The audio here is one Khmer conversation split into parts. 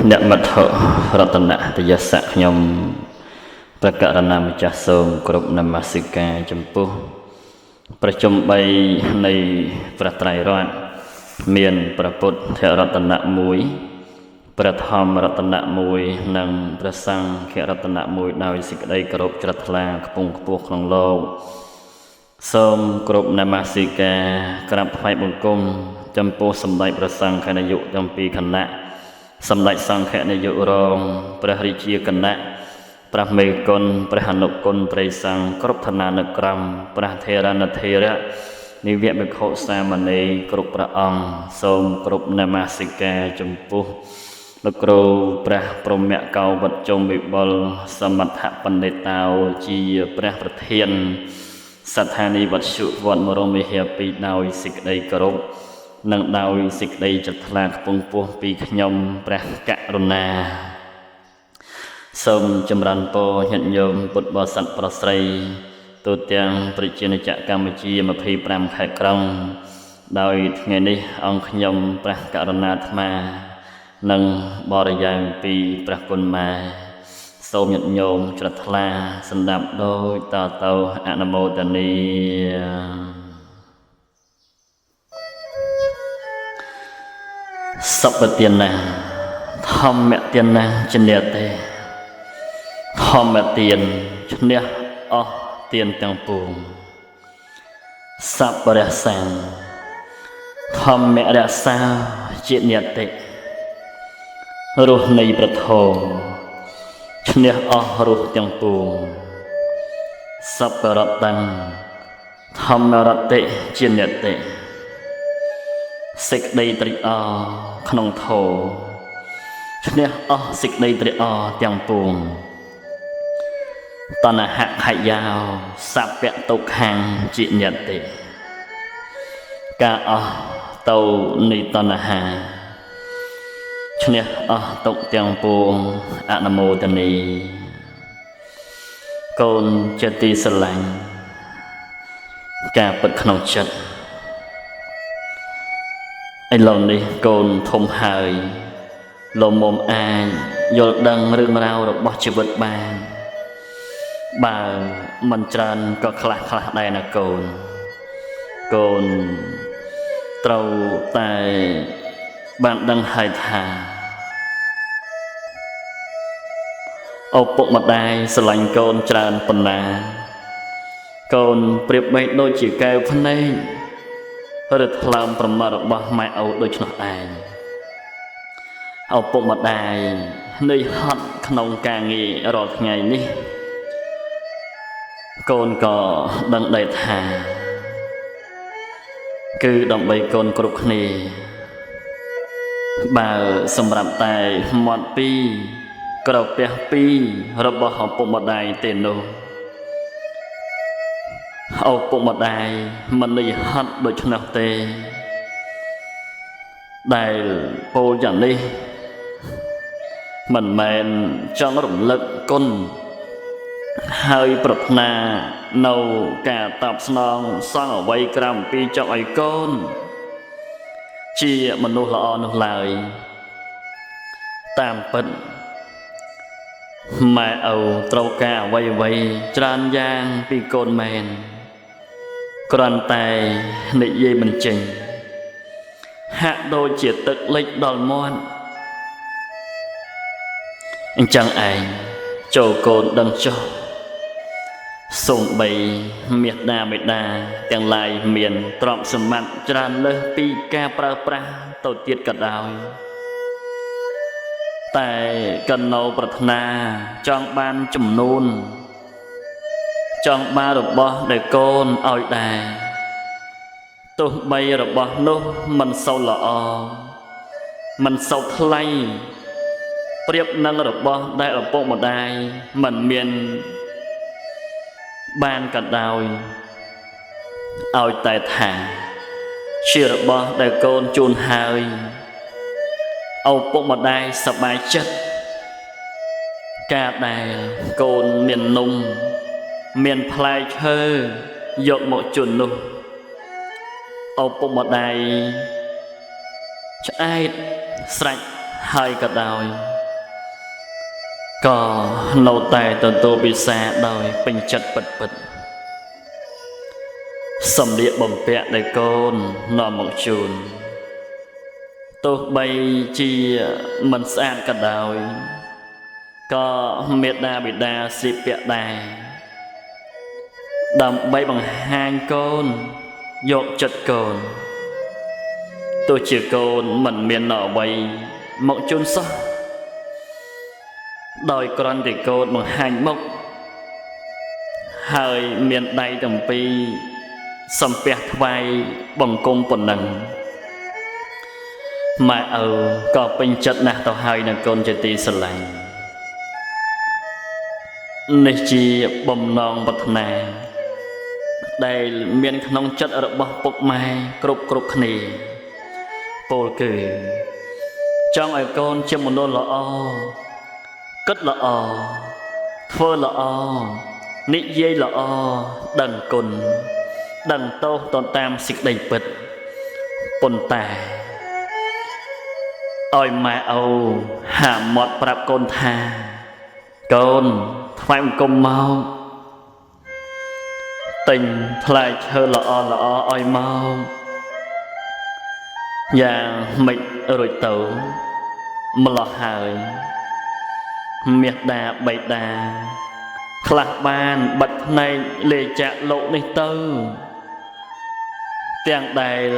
អ្នកមត្ថរតនតយស័កខ្ញុំព្រះករុណាម្ចាស់សូមគ្រប់នមស្ការចំពោះប្រជុំ3នៃព្រះត្រៃរតន៍មានព្រះពុទ្ធរតនៈ1ព្រះធម្មរតនៈ1និងព្រះសង្ឃរតនៈ1ដោយសេចក្តីគោរពជ្រះថ្លាខ្ពង់ខ្ពស់ក្នុងលោកសូមគ្រប់នមស្ការក្រាបថ្វាយបង្គំចំពោះសម្ដេចព្រះសង្ឃនាយកទាំងពីរគណៈសម្ដេចសង្ឃនាយករងព្រះរាជាគណៈព្រះមេគុណព្រះអនុគុណត្រីសង្ឃគ្រប់ឋានានុក្រមព្រះថេរណថេរៈនិវៈបិក្ខុសាមណេរគ្រប់ព្រះអង្គសូមគ្រប់នមស្ការចំពោះលោកគ្រូព្រះព្រហ្មកោវត្តជុំវិបុលសមថបណ្ឌិតោជាព្រះប្រធានស្ថានីយ៍វត្តជុវត្តមរមវិហារពីរដោយសេចក្តីគោរពនិងដោយសេចក្តីជ្រះថ្លាខ្ពង់ខ្ពស់ពីខ្ញុំព្រះករុណាសូមចម្រើនពរញាតិញោមពុទ្ធបរិស័ទប្រុសស្រីទូទាំងប្រជាណាចក្រកម្ពុជា25ខេត្តក្រុងដោយថ្ងៃនេះអង្គខ្ញុំព្រះករុណាអាត្មានិងបរិយាយពីព្រះគុណម៉ែសូមញាតិញោមជ្រះថ្លាសម្ដាប់ដូចតទៅអនុមោទនាសពទានធម្មទានជនទេធម្មទានឈ្នះអស់ទានទាំងពួងសពរសាំធម្មរសាជានិតិរសនៃប្រធមឈ្នះអស់រសទាំងពួងសពរតੰធម្មរតិជានិតិសេចក្តីត្រេកអរក្នុងធម៌ឈ្នះអស់សេចក្តីត្រេកអរទាំងពួងតណ្ហខយាោសពៈទុក្ខំជានិតិការអស់ទៅនៃតណ្ហាឈ្នះអស់ទុក្ខទាំងពួងអនុមោទនីកូនជាទីស្រឡាញ់ការពិតក្នុងចិត្តឥឡូវនេះកូនធំហើយលំមុំអាចយល់ដឹងរឿងរ៉ាវរបស់ជីវិតបានបើមិនច្រើនក៏ខ្លះខ្លះដែរណាកូនកូនត្រូវតែបានដឹងហើយថាឪពុកម្ដាយស្រឡាញ់កូនច្រើនប៉ុណ្ណាកូនប្រៀបបីដូចជាកែវភ្នែកឬថ្លើមប្រមាថរបស់ម៉ែឪដូច្នោះឯងឪពុកម្ដាយនឿយហត់ក្នុងការងាររាល់ថ្ងៃនេះកូនក៏ដឹងដែរថាគឺដើម្បីកូនគ្រប់គ្នាបើសម្រាប់តែមាត់ពីរក្រពះពីររបស់ឪពុកម្ដាយទេនោះឪពុកម្ដាយមិននឿយហត់ដូច្នោះទេដែលពោលយ៉ាងនេះមិនមែនចង់រំលឹកគុណហើយប្រាថ្នានៅការតបស្នងសង់អ្វីក្រៅអំពីចង់ឲ្យកូនជាមនុស្សល្អនោះឡើយតាមពិតម៉ែឪត្រូវការអ្វីអ្វីច្រើនយ៉ាងពីកូនមែនគ្រាន់តែនិយាយមិនចេញហាក់ដូចជាទឹកលិចដល់មាត់អញ្ចឹងឯងចូលកូនដឹងចុះសូម្បីមេដាបេដាទាំងឡាយមានទ្រព្យសម្បត្តិច្រើនលើសពីការប្រើប្រាស់ទៅទៀតក៏ដោយតែកណោប្រាថ្នាចង់បានចំនួនចង់បានរបស់ដែលកូនឲ្យដែរទោះបីរបស់នោះមិនសូវល្អមិនសូវថ្លៃប្រៀបនឹងរបស់ដែលឪពុកម្ដាយមិនមានបានក៏ដោយឲ្យតែថាជារបស់ដែលកូនជូនហើយឪពុកម្ដាយសប្បាយចិត្តការដែលកូនមាននំមានផ្លែឈើយកមកជូននោះឪពុកម្ដាយឆ្អែតស្រេច ហើយក៏ដោយក៏នៅតែទទួលពិសាដោយពេញចិត្តពិតពិតសម្លៀកបំពាក់ដែលកូននាំមកជូនទោះបីជាមិនស្អាតក៏ដោយក៏មេដាបិតាស្លៀកពាក់ដែរដើម្បីបង្ហាញកូនយកចិត្តកូនទោះជាកូនមិនមានអ្វីមកជូនសោះដោយគ្រាន់តែកូនបង្ហាញមុខហើយមានដៃទាំងពីរសំពះថ្វាយបង្គំប៉ុណ្ណឹងម៉ែឪក៏ពេញចិត្តណាស់ទៅហើយនឹងកូនជាទីស្រឡាញ់នេះជាបំណងប្រាថ្នាដែលមានក្នុងចិត្តរបស់ពុកម៉ែគ្រប់គ្រប់គ្នាពោលគឺចង់ឲ្យកូនជាមនុស្សល្អគិតល្អធ្វើល្អនិយាយល្អដឹងគុណដឹងទោសតតាមសេចក្តីពិតប៉ុន្តែឲ្យម៉ែឪហាមាត់ប្រាប់កូនថាកូនថ្វាយបង្គំមកទិញផ្លែឈើល្អល្អឲ្យមកយ៉ាងមិនរួចទៅម្លោះហើយមាសដាបៃតាខ្លះបានបាត់ភ្នែកលេចាក់លោកនេះទៅទាំងដែល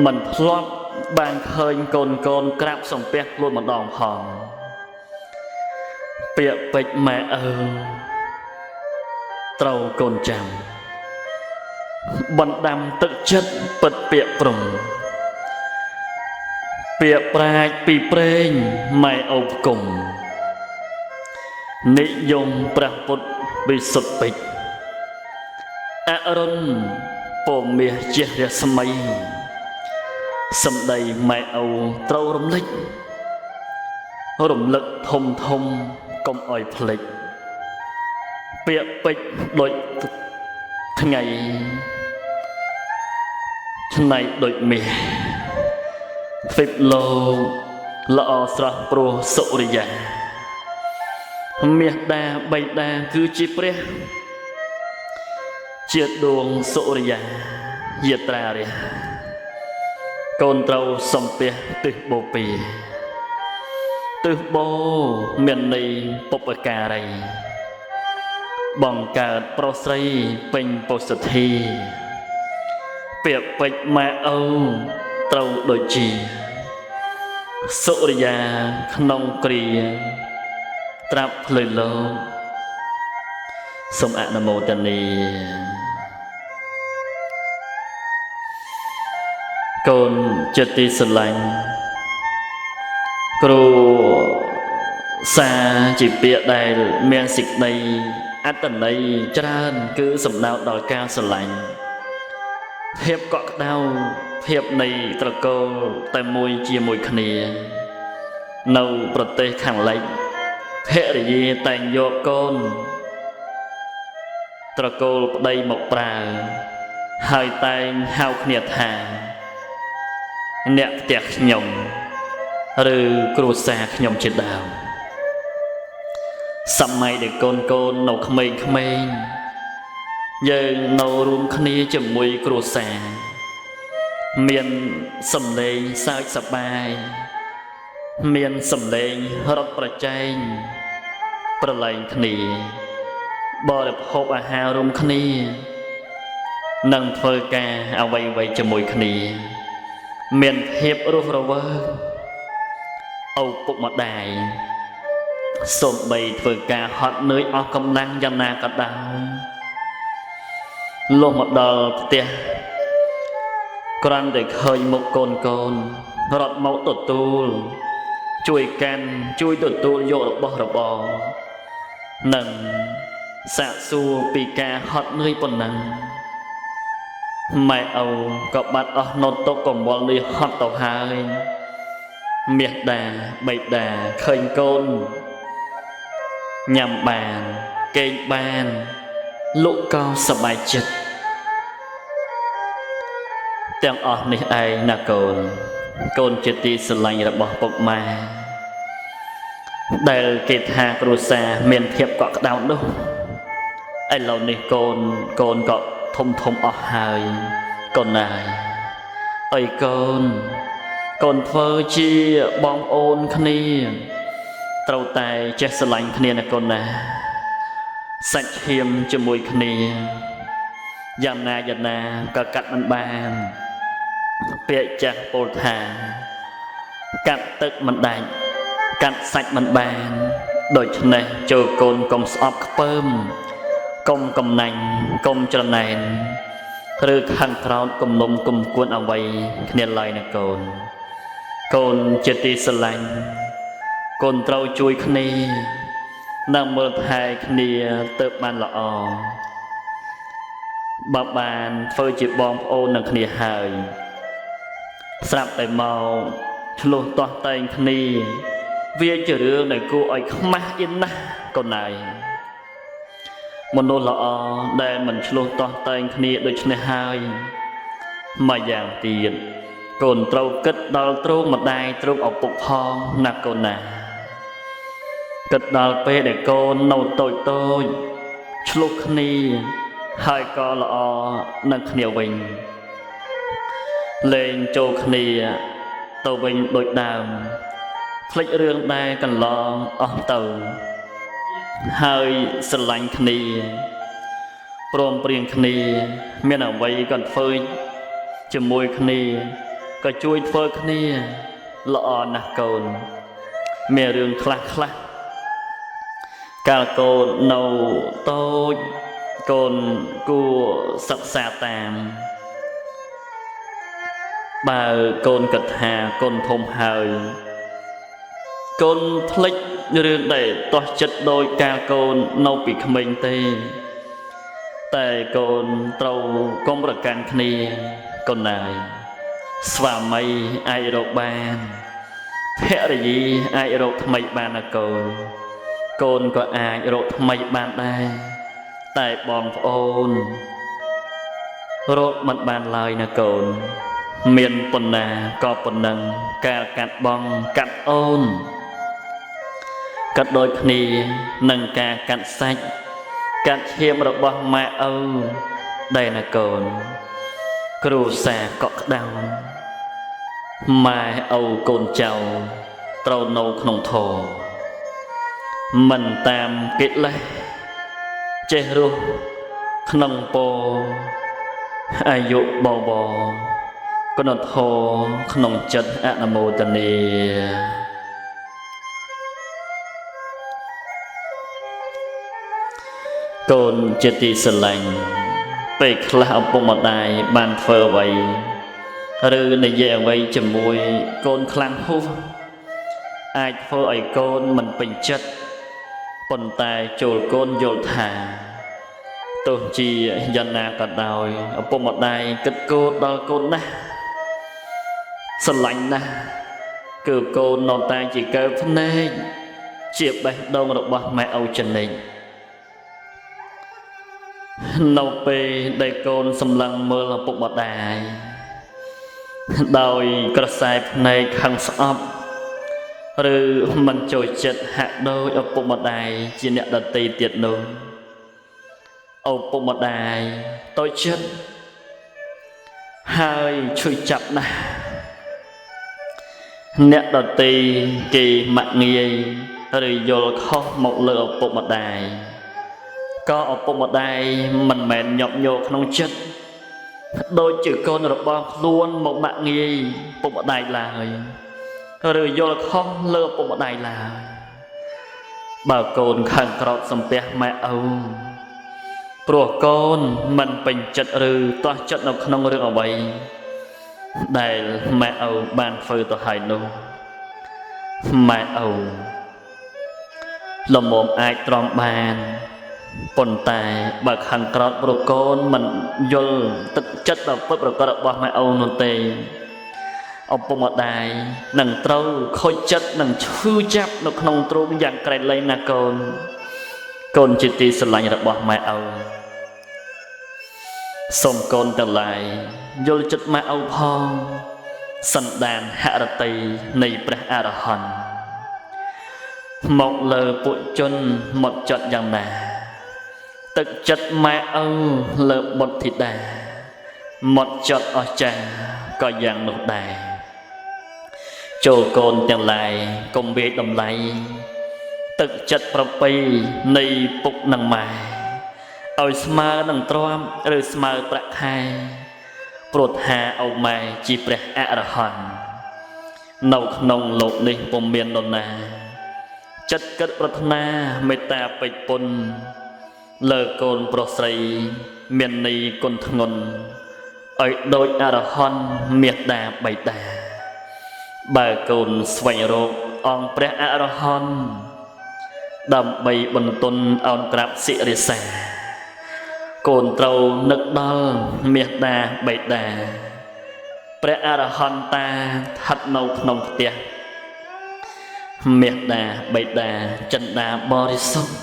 មិនធ្លាប់បានឃើញកូនកូនក្រាបសំពះខ្លួនម្ដងផងពាក្យពេចន៍ម៉ែឪត្រូវកូនចាំបណ្ដាំទឹកចិត្តពិតពាក្យព្រំពាក្យប្រាជ្ញពីព្រេងម៉ែឪផ្គុំនិយមព្រះពុទ្ធវិសុទ្ធពេជ្រអរុណពមាសជះរស្មីសម្ដីម៉ែឪត្រូវរំលេចរំលឹកធំធំកុំឲ្យភ្លេចពាក្យពេចន៍ដូចថ្ងៃឆ្នៃដូចមាសទ្វីបលោកល្អស្រស់ព្រោះសុរិយាមាសដាបៃតាគឺជាព្រះជាដួងសុរិយាយាត្រារះកូនត្រូវសំពះទិសបូព៌ាទិសបូមានន័យបុព្វការីបង្កើតប្រុសស្រីពេញពុសទ្ធាពាក្យពេចន៍ម៉ែឪត្រូវដូចជាសុរិយាក្នុងគ្រាត្រាប់ភ្លឺលោកសូមអនុមោទនាកូនជាទីស្រឡាញ់គ្រូសាជាពាក្យដែលមានសេចក្តីអត្ថន័យច្រើនគឺសំដៅដល់ការស្រឡាញ់ភាពកក់ក្ដៅភាពនៃត្រកូលតែមួយជាមួយគ្នានៅប្រទេសខាងលិចភរិយាតែងយកកូនត្រកូលប្តីមកប្រើហើយតែងហៅគ្នាថាអ្នកផ្ទះខ្ញុំឬគ្រួសារខ្ញុំជាដើមសម័យដែលកូនកូននៅក្មេងៗយើងនៅរួមគ្នាជាមួយគ្រួសារមានសំឡេងសើចសប្បាយមានសំឡេងរត់ប្រជែងប្រឡែងគ្នាបរិភោគអាហាររួមគ្នានិងធ្វើការអ្វីៗជាមួយគ្នាមានភាពរស់រវើកឪពុកម្ដាយសូម្បីធ្វើការហត់នឿយអស់កម្លាំងយ៉ាងណាក៏ដោយលុះមកដល់ផ្ទះគ្រាន់តែឃើញមុខកូនកូនរត់មកទទួលជួយកាន់ជួយទទួលយករបស់របរនិងសាកសួរពីការហត់នឿយប៉ុណ្ណឹងម៉ែឪក៏បាត់អស់នៅទុកកង្វល់នេះហត់ទៅហើយមាសដាបៃតាឃើញកូនញ៉ាំបានគេងបានលោកក៏សប្បាយចិត្តទាំងអស់នេះឯងណាកូនកូនជាទីស្រឡាញ់របស់ពុកម៉ែ ដែលគេថាគ្រួសារមានភាពកក់ក្ដៅនោះឥឡូវនេះកូនកូនក៏ធំធំអស់ហើយកូនណាយអីកូនកូនធ្វើជាបងប្អូនគ្នាត្រូវតែចេះស្រឡាញ់គ្នាណាកូនណាសាច់ឈាមជាមួយគ្នាយ៉ាងណាយ៉ាងណាក៏កាត់មិនបានពាក្យចាស់ពោលថាកាត់ទឹកមិនដាច់កាត់សាច់មិនបានដូច្នេះចូលកូនកុំស្អប់ខ្ពើមកុំកំណាញ់កុំច្រណែនឬខាងក្រោតគំនុំគុំគួនអ្វីគ្នាឡើយណាកូនកូនជាទីស្រឡាញ់កូនត្រូវជួយគ្នានិងមើលថែគ្នាទៅបានល្អបើបានធ្វើជាបងប្អូននឹងគ្នាហើយស្រាប់តែមកឆ្លោះទាស់តែងគ្នាវាជារឿងដែលគួរឲ្យខ្មាស់អៀនណាស់កូនឯងមនុស្សល្អដែលមិនឆ្លោះទាស់តែងគ្នាដូច្នេះហើយមួយយ៉ាងទៀតកូនត្រូវគិតដល់ទ្រូងម្ដាយទ្រូងឪពុកផងណាកូនណាគិតដល់ពេលដែលកូននៅតូចតូចឆ្លោះគ្នាហើយក៏ល្អនឹងគ្នាវិញលែងចូលគ្នាទៅវិញដូចដើមភ្លេចរឿងដែលកន្លងអស់ទៅហើយស្រឡាញ់គ្នាព្រមព្រៀងគ្នាមានអ្វីក៏ធ្វើជាមួយគ្នាក៏ជួយធ្វើគ្នាល្អណាស់កូនមានរឿងខ្លះខ្លះកាលកូននៅតូចកូនគួរសិក្សាតាមបើកូនគិតថាកូនធំហើយកូនភ្លេចរឿងដែលទាស់ចិត្តដោយកាលកូននៅពីក្មេងទេតែកូនត្រូវកុំប្រកាន់គ្នាកូនណាយស្វាមីអាចរកបានភរិយាអាចរកថ្មីបានណាកូនកូនក៏អាចរកថ្មីបានដែរតែបងប្អូនរកមិនបានឡើយណាកូនមានប៉ុណ្ណាក៏ប៉ុណ្ណឹងកាលកាត់បងកាត់អូនកាត់ដូចគ្នានឹងការកាត់សាច់កាត់ឈាមរបស់ម៉ែឪដែរណាកូនគ្រួសារកក់ក្ដៅម៉ែឪកូនចៅត្រូវនៅក្នុងធម៌មិនតាមកិលេសចេះរស់ក្នុងពោអាយុបវរគុណធម៌ក្នុងចិត្តអនុមោទនាកូនជាទីស្រឡាញ់ពេលខ្លះឪពុកម្ដាយបានធ្វើអ្វីឬនិយាយអ្វីជាមួយកូនខ្លាំងហួសអាចធ្វើឲ្យកូនមិនពេញចិត្តប៉ុន្តែចូលកូនយល់ថាទោះជាយ៉ាងណាក៏ដោយឪពុកម្ដាយគិតគូរដល់កូនណាស់ស្រឡាញ់ណាស់គឺកូននៅតែជាកែវភ្នែកជាបេះដូងរបស់ម៉ែឪចំណេញនៅពេលដែលកូនសម្លឹងមើលឪពុកម្ដាយដោយក្រសែភ្នែកខឹងស្អប់ឬមិនចូលចិត្តហាក់ដូចឪពុកម្ដាយជាអ្នកដទៃទៀតនោះឪពុកម្ដាយតូចចិត្តហើយឈឺចាប់ណាស់អ្នកដទៃគេម៉ាក់ងាយឬយល់ខុសមកលើឪពុកម្ដាយក៏ឪពុកម្ដាយមិនមែនញាប់ញ័រក្នុងចិត្តដូចជាកូនរបស់ខ្លួនមកម៉ាក់ងាយពុកម្ដាយឡើយឬយល់ខុសលើឪពុកម្ដាយឡើយបើកូនខាងក្រោតសំពះម៉ែឪព្រោះកូនមិនពេញចិត្តឬទាស់ចិត្តនៅក្នុងរឿងអ្វីដែលម៉ែឪបានធ្វើទៅហើយនោះម៉ែឪល្មមអាចទ្រាំបានប៉ុន្តែបើខាងក្រោតព្រោះកូនមិនយល់ទឹកចិត្តដល់ពិតប្រាកដរបស់ម៉ែឪនោះទេឪពុកម្ដាយនឹងត្រូវខូចចិត្តនិងឈឺចាប់នៅក្នុងទ្រូងយ៉ាងក្រៃលែងណាកូនកូនជាទីស្រឡាញ់របស់ម៉ែឪសូមកូនទាំងឡាយយល់ចិត្តម៉ែឪផងសន្តានហរតីនៃព្រះអរហន្ត មកលើពួកជនមកចត់យ៉ាងណាទឹកចិត្តម៉ែឪលើបុត្រធីតាមកចត់អស្ចារ្យក៏យ៉ាងនោះដែរចូលកូនទាំងឡាយកុំវាយតម្លៃទឹកចិត្តប្រពៃនៃពុកនិងម៉ែឲ្យស្មើនឹងទ្រាំឬស្មើប្រាក់ខែព្រោះថាឪម៉ែជាព្រះអរហន្តនៅក្នុងលោកនេះពុំមាននរណាចិត្តគិតប្រាថ្នាមេត្តាពេជ្រពុនលើកូនប្រុសស្រីមានន័យគុណធ្ងន់ឲ្យដូចអរហន្តមេត្តាបិតាបើកូនស្វែងរកអង្គព្រះអរហន្តដើម្បីបន្ទន់អោនក្រាបសិរិសាកូនត្រូវនឹកដល់មេត្តាបិតាព្រះអរហន្តតាស្ថិតនៅក្នុងផ្ទះមេត្តាបិតាចិន្តាបរិសុទ្ធ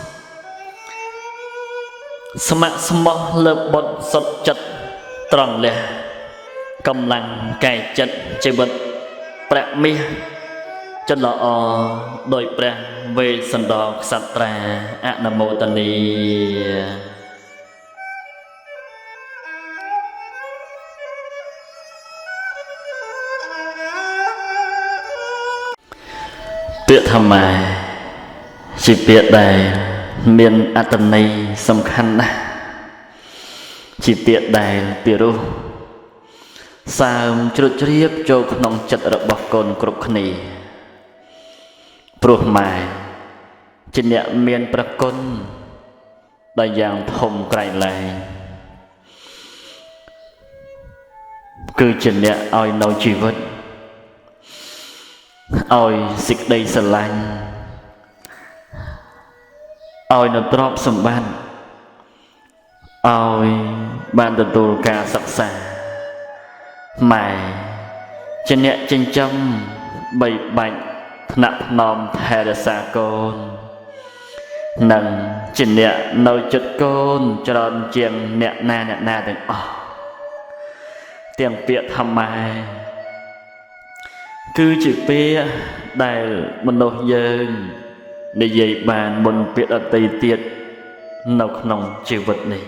ស្ម័គ្រស្មោះលើបុត្រសុទ្ធចិត្តត្រង់លះកម្លាំងកាយចិត្តជីវិតព្រះមាសចិត្តល្អដោយព្រះវេស្សន្តរក្សត្រាអនុមោទនីពាក្យធម្មៈជាពាក្យដែលមានអត្ថន័យសំខាន់ណាស់ជាពាក្យដែលពិរោះសើមជ្រុតជ្រាបចូលក្នុងចិត្តរបស់កូនគ្រប់គ្នាព្រោះម៉ែជាអ្នកមានព្រះគុណដែលយ៉ាងធំក្រៃលែងគឺជាអ្នកឲ្យនៅជីវិតឲ្យសេចក្តីស្រឡាញ់ឲ្យនៅទ្រព្យសម្បត្តិឲ្យបានទទួលការសិក្សាម៉ែជាអ្នកចិញ្ចឹមបីបាច់ថ្នាក់ថ្នមថែរក្សាកូននិងជាអ្នកនៅចិត្តកូនច្រើនជាងអ្នកណាអ្នកណាទាំងអស់ទាំងពាក្យធម្មៈគឺជាពាក្យដែលមនុស្សយើងនិយាយបានមុនពាក្យដទៃទៀតនៅក្នុងជីវិតនេះ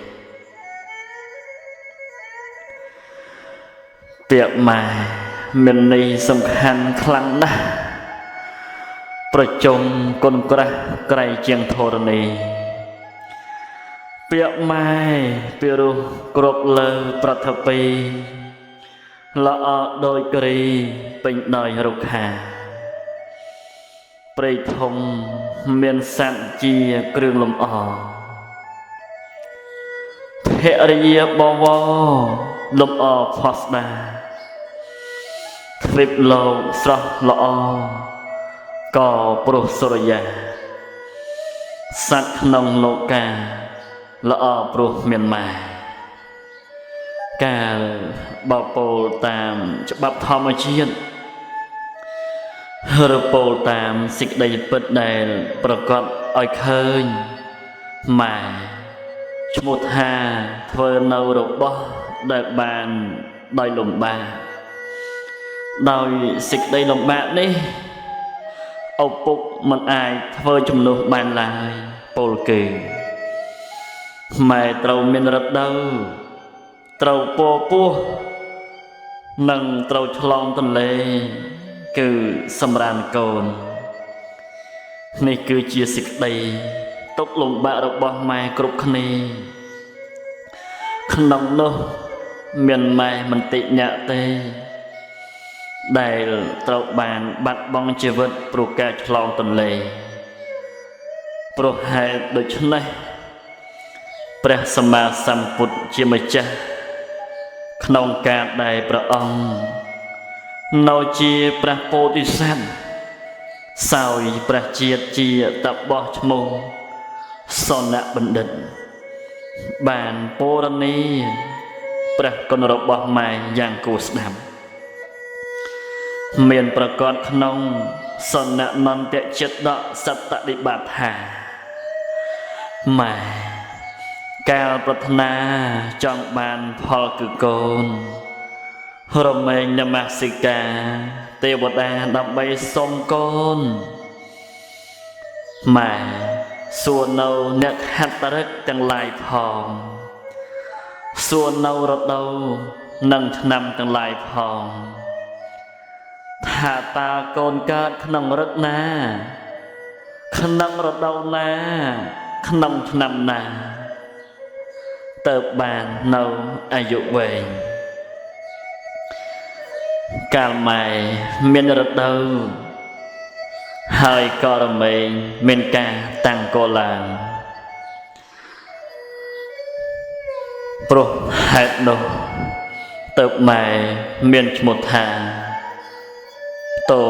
ពាក្យម៉ែមានន័យសំខាន់ខ្លាំងណាស់ប្រជុំគុណក្រាស់ក្រៃជាងធរណីពាក្យម៉ែពិរោះគ្រប់លើប្រថពីល្អដោយគ្រីពេញដោយរុក្ខាព្រៃធំមានសត្វជាគ្រឿងលម្អភរិយាបវរលម្អផុសដាទ្វីបលោកស្រស់ល្អក៏ព្រោះសុរិយាសត្វក្នុងលោកាល្អព្រោះមានម៉ែកាលបពោលតាមច្បាប់ធម្មជាតិឬពោលតាមសេចក្តីពិតដែលប្រកបឲ្យឃើញម៉ែឈ្មោះថាធ្វើនៅរបស់ដែលបានដោយលំបាកដោយសេចក្តីលំបាកនេះឪពុកមិនអាចធ្វើជំនួសបានឡើយពោលគឺម៉ែត្រូវមានរដូវត្រូវពោពោះនិងត្រូវឆ្លងទន្លេគឺសម្រានកូននេះគឺជាសេចក្តីទុក្ខលំបាករបស់ម៉ែគ្រប់គ្នាក្នុងនោះមានម៉ែមិនតិចអ្នកទេដែលត្រូវបានបាត់បង់ជីវិតព្រោះការឆ្លងទន្លេព្រោះហេតុដូច្នេះព្រះសម្មាសម្ពុទ្ធជាម្ចាស់ក្នុងការដែលព្រះអង្គនៅជាព្រះពោធិសត្វសោយព្រះជាតិជាតបោះឈ្មោះសនបណ្ឌិតបានពរនីព្រះគុណរបស់ម៉ែយ៉ាងគួរស្ដាប់មានប្រកបក្នុងសននន្តចិត្តដសត្តនិបាតថាម៉ែកាលប្រាថ្នាចង់បានផលគឺកូនរមែងនមស្ការទេវតាដើម្បីសុំកូន ម៉ែសួរនៅអ្នកហត្ថរិកទាំងឡាយផងសួរនៅរដូវនិងឆ្នាំទាំងឡាយផងថាតើកូនកើតក្នុងរឹតណាក្នុងរដូវណាក្នុងឆ្នាំណាទៅបាននៅអាយុវែងកាលម៉ែមានរដូវហើយក៏រមែងមានការតាំងកឡើងព្រោះហេតុនោះទៅម៉ែមានឈ្មោះថាតោ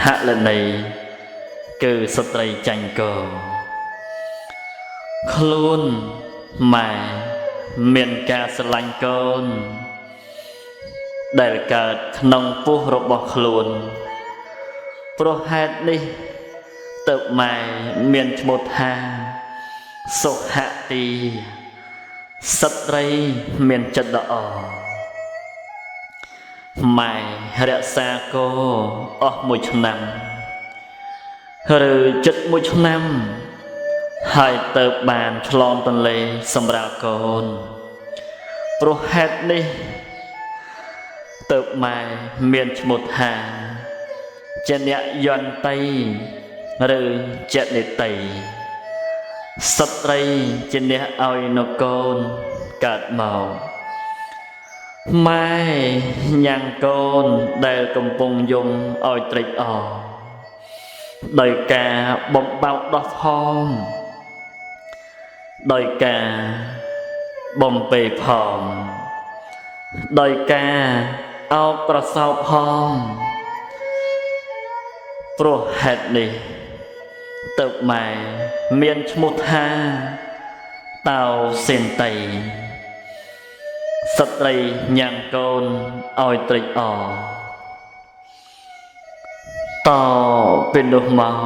ហលនីគឺស្ត្រីចាញ់កខ្លួនម៉ែមានការស្រឡាញ់កូនដែលកើតក្នុងពោះរបស់ខ្លួនព្រោះហេតុនេះទៅម៉ែមានឈ្មោះថាសុហទីស្ត្រីមានចិត្តល្អម៉ែរក្សាកោអស់មួយឆ្នាំឬចិត្តមួយឆ្នាំហើយទៅបានឆ្លងទន្លេសម្រាប់កូនព្រោះហេតុនេះទៅម៉ែមានឈ្មោះថាជាអ្នកយន្តីឬជានិតីស្ត្រីជាអ្នកឲ្យនៅកូនកើតមកម៉ែញ៉ាំងកូនដែលកំពុងយំឲ្យត្រេកអរដោយការបំបៅដោះផងដោយការបំពេផងដោយការអោបប្រសោបផងព្រោះហេតុនេះទៅម៉ែមានឈ្មោះថាតោសេនតីស្ត្រីញ៉ាំងកូនឲ្យត្រេកអរតពីនោះមក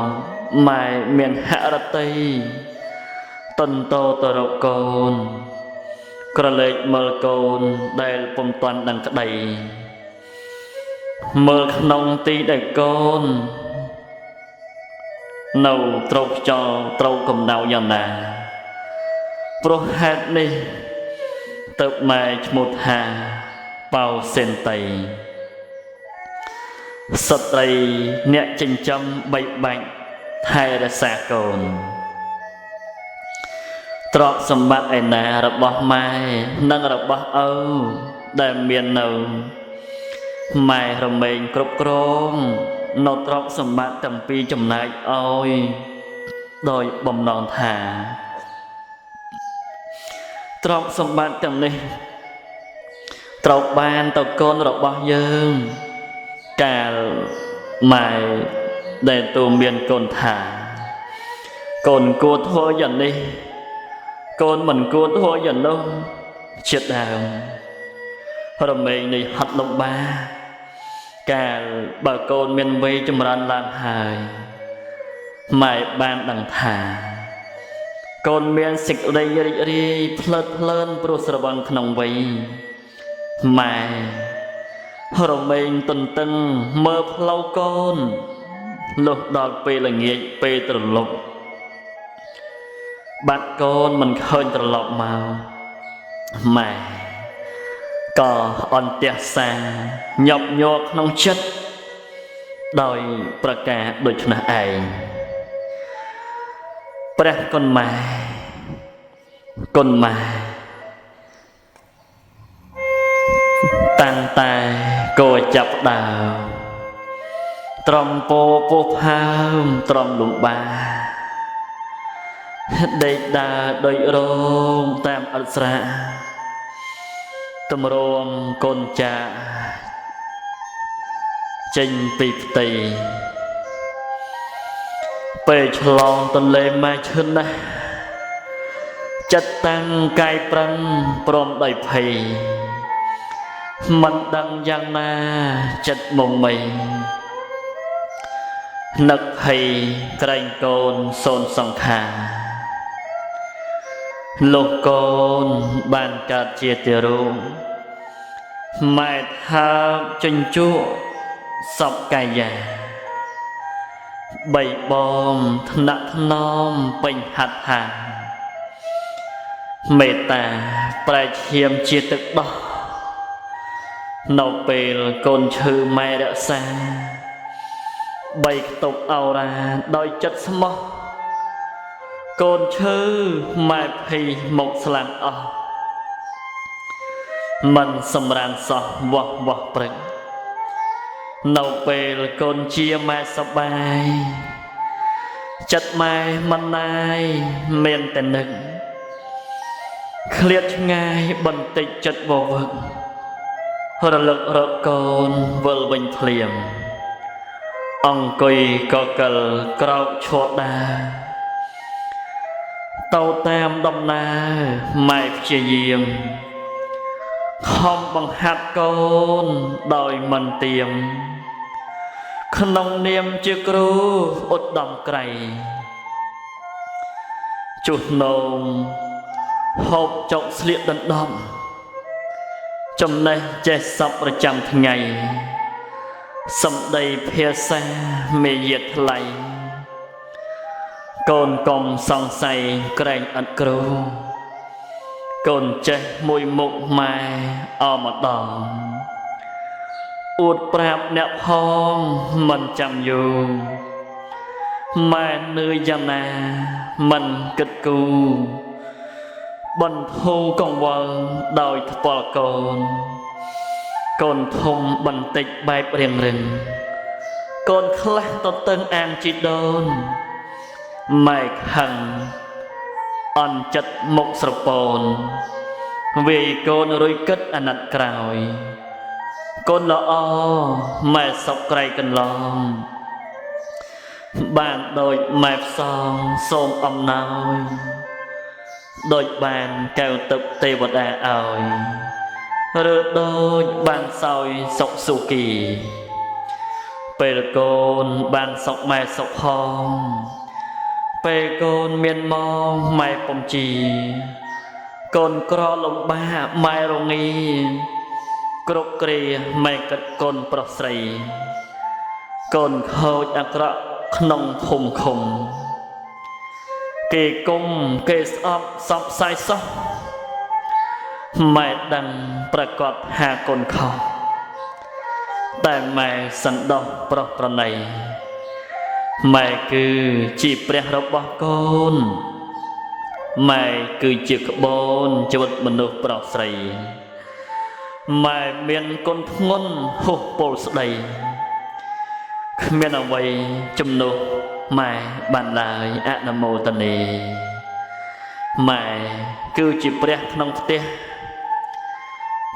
ម៉ែមានហរតីតន្តោទៅរកកូនក្រឡេកមើលកូនដែលពុំទាន់ដឹងក្តីមើលក្នុងទីដែលកូននៅត្រូវខ្យល់ត្រូវកំដៅយ៉ាងណាព្រោះហេតុនេះទៅម៉ែឈ្មោះថាបោសេនតីស្ត្រីអ្នកចិញ្ចឹមបីបាច់ថែរក្សាកូនទ្រព្យសម្បត្តិឯណារបស់ម៉ែនិងរបស់ឪដែលមាននៅម៉ែរមែងគ្រប់គ្រងនៅទ្រព្យសម្បត្តិទាំងពីរចំណែកឲ្យដោយបំណងថាទ្រព្យសម្បត្តិទាំងនេះត្រូវបានទៅកូនរបស់យើងកាលម៉ែដែលទូមានកូនថាកូនគួរធ្វើយ៉ាងនេះកូនមិនគួរធ្វើយ៉ាងនោះជាដើមរមែងនេះហត់លំបាកកាលបើកូនមានវ័យចម្រើនឡើងហើយម៉ែបានដឹងថាកូនមានសេចក្តីរីករាយភ្លើតភ្លើនព្រោះស្រវឹងក្នុងវ័យម៉ែរមែងទន្ទឹងមើលផ្លូវកូនលុះដល់ពេលល្ងាចពេលត្រឡប់បាត់កូនមិនឃើញត្រឡប់មកម៉ែក៏អន្ទះសាញាប់ញ័រក្នុងចិត្តដោយប្រការដូច្នេះឯងព្រះគុណម៉ែគុណម៉ែតាំងតែកោចាប់ដើមត្រំពោពោះផើមត្រំលំបាដេកដើរដូចរោងតាមអិស្រាតម្រងកូនចាចេញពីផ្ទៃពេលឆ្លងទន្លេម៉ែឈឹនណាស់ចិត្តតាំងកាយប្រឹងព្រមដោយភ័យមិនដឹងយ៉ាងណាចិត្តមុំមីនឹកភ័យក្រែងកូនសូនសង្ខារលោកកូនបានកើតជាទារកម៉ែថាជញ្ជក់សពកាយា បីបងថ្នាក់ថ្នមពេញហត្ថាមេត្តាប្រែឈាមជាទឹកដោះនៅពេលកូនឈឺម៉ែរក្សាបីខ្ទប់អោរាដោយចិត្តស្មោះកូនឈឺម៉ែភ័យមកស្លាប់អស់មិនសម្រានសោះវាស់វាស់ព្រឹកនៅពេលកូនជាម៉ែសប្បាយចិត្តម៉ែមិនណាយមានតែនឹកឃ្លាតឆ្ងាយបន្តិចចិត្តវវឹករលឹករកកូនវិលវិញភ្លាមអង្គុយកកិលក្រោកឈរដើរទៅតាមដំណើរម៉ែព្យាយាមខំបង្ហាត់កូនដោយមិនទៀមក្នុងនាមជាគ្រូឧត្តមក្រៃជុះនោមហូបចុកស្លៀកដណ្ដប់ចំណេះចេះសពប្រចាំថ្ងៃសម្ដីភាសាមេយាទថ្លៃកូនកុំសង្ស័យក្រែងអត់គ្រូកូនចេះមួយមុខម៉ែអមដងអួតប្រាប់អ្នកផងមិនចាំយូរម៉ែនឿយយ៉ាងណាមិនគិតគូរបន្ធូរកង្វល់ដោយថ្ពាល់កូនកូនធំបន្តិចបែបរៀងរឹងកូនខ្លះទៅតឹងអាងជីដូនម៉ែខឹងអន់ចិត្តមុខស្រពោនវាយកូនរួយគិតអាណិតក្រោយកូនល្អម៉ែសុកក្រៃកន្លងបានដូចម៉ែផ្សងសូមអំណោយដូចបានកែវទឹកទេវតាឲ្យឬដូចបានសោយសុខសុគីពេលកូនបានសុខម៉ែសុខផងពេលកូនមានមកម៉ែពំជីកូនក្រលំបាកម៉ែរងាគ្រប់គ្រាម៉ែគិតកូនប្រុសស្រីកូនខូចអាក្រក់ក្នុងភូមិឃុំគេគុំគេស្អប់សពសាយសោះម៉ែដឹងប្រកាសថាកូនខុសតែម៉ែសន្តោសប្រុសប្រណីម៉ែគឺជាព្រះរបស់កូនម៉ែគឺជាក្បូនជីវិតមនុស្សប្រុសស្រីម៉ែមានគុណធ្ងន់ហួសពលស្ដីគ្មានអ្វីជំនួសម៉ែបានឡើយអនុមោទនីម៉ែគឺជាព្រះក្នុងផ្ទះ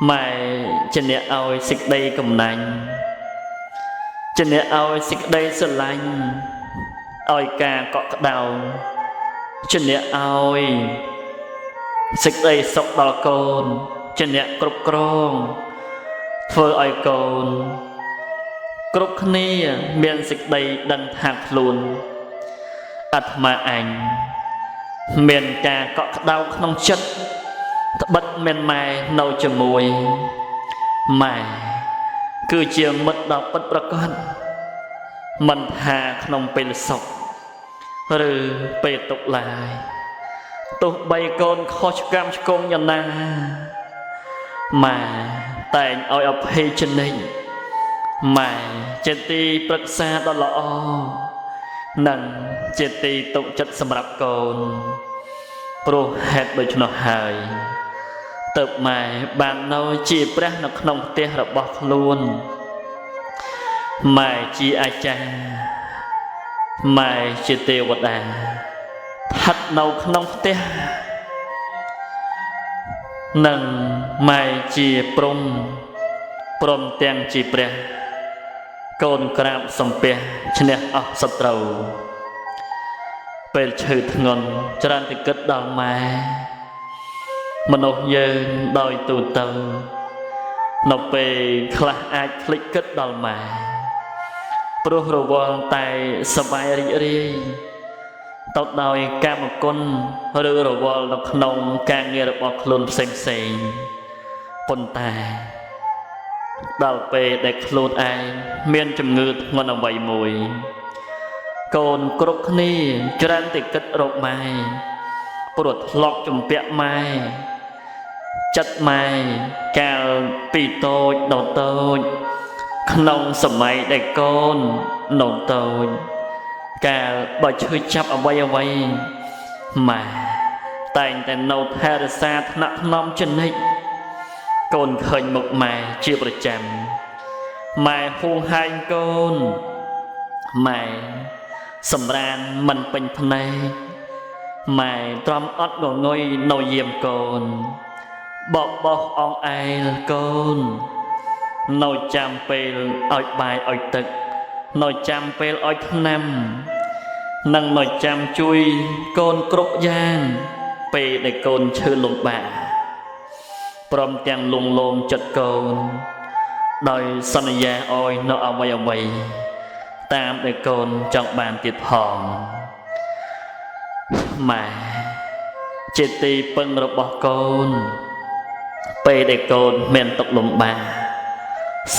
ម៉ែជាអ្នកឲ្យសេចក្តីកំណាញ់ជាអ្នកឲ្យសេចក្តីស្រឡាញ់ឲ្យការកក់ក្ដៅជាអ្នកឲ្យសេចក្តីសុខដល់កូនជាអ្នកគ្រប់គ្រងធ្វើឲ្យកូនគ្រប់គ្នាមានសេចក្តីដឹងថាខ្លួនអាត្មាអញមានការកក់ក្ដៅក្នុងចិត្តត្បិតមានម៉ែនៅជាមួយម៉ែគឺជាមិត្តដ៏ពិតប្រាកដមិនថាក្នុងពេលសុខឬពេលទុក្ខឡើយទោះបីកូនខុសឆ្កាំឆ្គងយ៉ាងណាម៉ែតែងឲ្យអភ័យជានិច្ចម៉ែជាទីប្រឹក្សាដ៏ល្អនិងជាទីទុកចិត្តសម្រាប់កូនព្រោះហេតុដូច្នោះហើយទើបម៉ែបាននៅជាព្រះនៅក្នុងផ្ទះរបស់ខ្លួនម៉ែជាអាចារ្យម៉ែជាទេវតាស្ថិតនៅក្នុងផ្ទះនិងម៉ែជាព្រហ្មព្រមទាំងជាព្រះកូនក្រាបសំពះឈ្នះអស់សត្រូវពេលឈឺធ្ងន់ច្រើនតែគិតដល់ម៉ែមនុស្សយើងដោយទូទៅនៅពេលខ្លះអាចភ្លេចគិតដល់ម៉ែព្រោះរវល់តែសប្បាយរីករាយទៅដោយកាមគុណឬរវល់នៅក្នុងការងាររបស់ខ្លួនផ្សេងផ្សេងប៉ុន្តែដល់ពេលដែលខ្លួនឯងមានជំងឺធ្ងន់អ្វីមួយក កូនគ្រប់គ្នាច្រើនតែគិតរកម៉ែព្រោះធ្លាប់ជំពាក់ម៉ែចិត្តម៉ែកាលពីតូចដល់តូចក្នុងសម័យដែលកូននៅតូចកាលបើឈឺចាប់អ្វីអ្វីម៉ែតែងតែនៅថែរក្សាថ្នាក់ថ្នមជានិច្ចកូនឃើញមុខម៉ែជាប្រចាំម៉ែហួងហែងកូនម៉ែសម្រានមិនពេញភ្នែកម៉ែទ្រាំអត់ងងុយនៅយាមកូនបបោះអងអែលកូននៅចាំពេលឲ្យបាយឲ្យទឹកនៅចាំពេលឲ្យថ្នាំនិងនៅចាំជួយកូនគ្រប់យ៉ាងពេលដែលកូនឈឺលំបាកព្រមទាំងលងលោមចិត្តកូនដោយសន្យាឲ្យនៅអ្វីអ្វីតាមដែលកូនចង់បានទៀតផងម៉ែជាទីពឹងរបស់កូនពេលដែលកូនមានទុក្ខលំបាក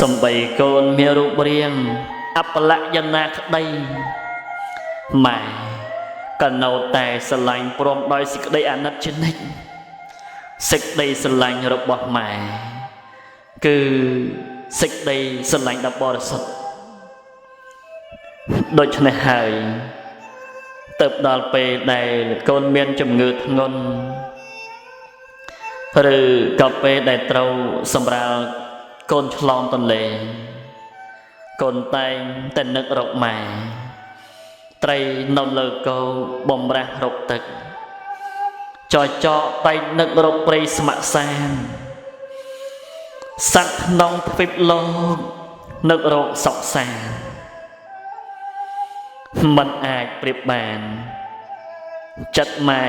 សំបីកូនមានរូបរាងអបលយណាក្តីម៉ែក៏នៅតែស្រឡាញ់ព្រមដោយសេចក្តីអាណិតជានិច្ចសេចក្តីស្រឡាញ់របស់ម៉ែគឺសេចក្តីស្រឡាញ់ដ៏បរិសុទ្ធដូច្នេះហើយទៅដល់ពេលដែលកូនមានជំងឺធ្ងន់ឬក៏ពេលដែលត្រូវសម្រាលកូនឆ្លងទន្លេកូនតែងតែនឹករកម៉ែត្រីនៅលើកោបំរាស់រកទឹកចចកតែងនឹករកព្រៃស្ម័គ្រសានសត្វក្នុងទ្វីបលោកនឹករកសុខសាន្តមិនអាចប្រៀបបានចិត្តម៉ែ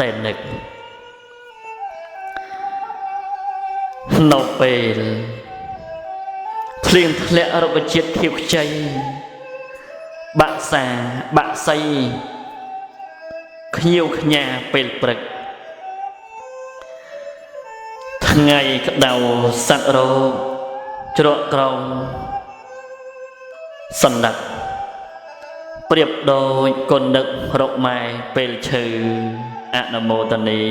ដែលនឹកនៅពេលភ្លៀងធ្លាក់រុក្ខជាតិខៀវខ្ចីបាក់សាបាក់សីខ្ញៀវខ្ញាពេលព្រឹកថ្ងៃក្តៅសត្វរោគជ្រក់ក្រោមសន្លឹកប្រៀបដូចកូននឹករកម៉ែពេលឈឺអនុមោទនា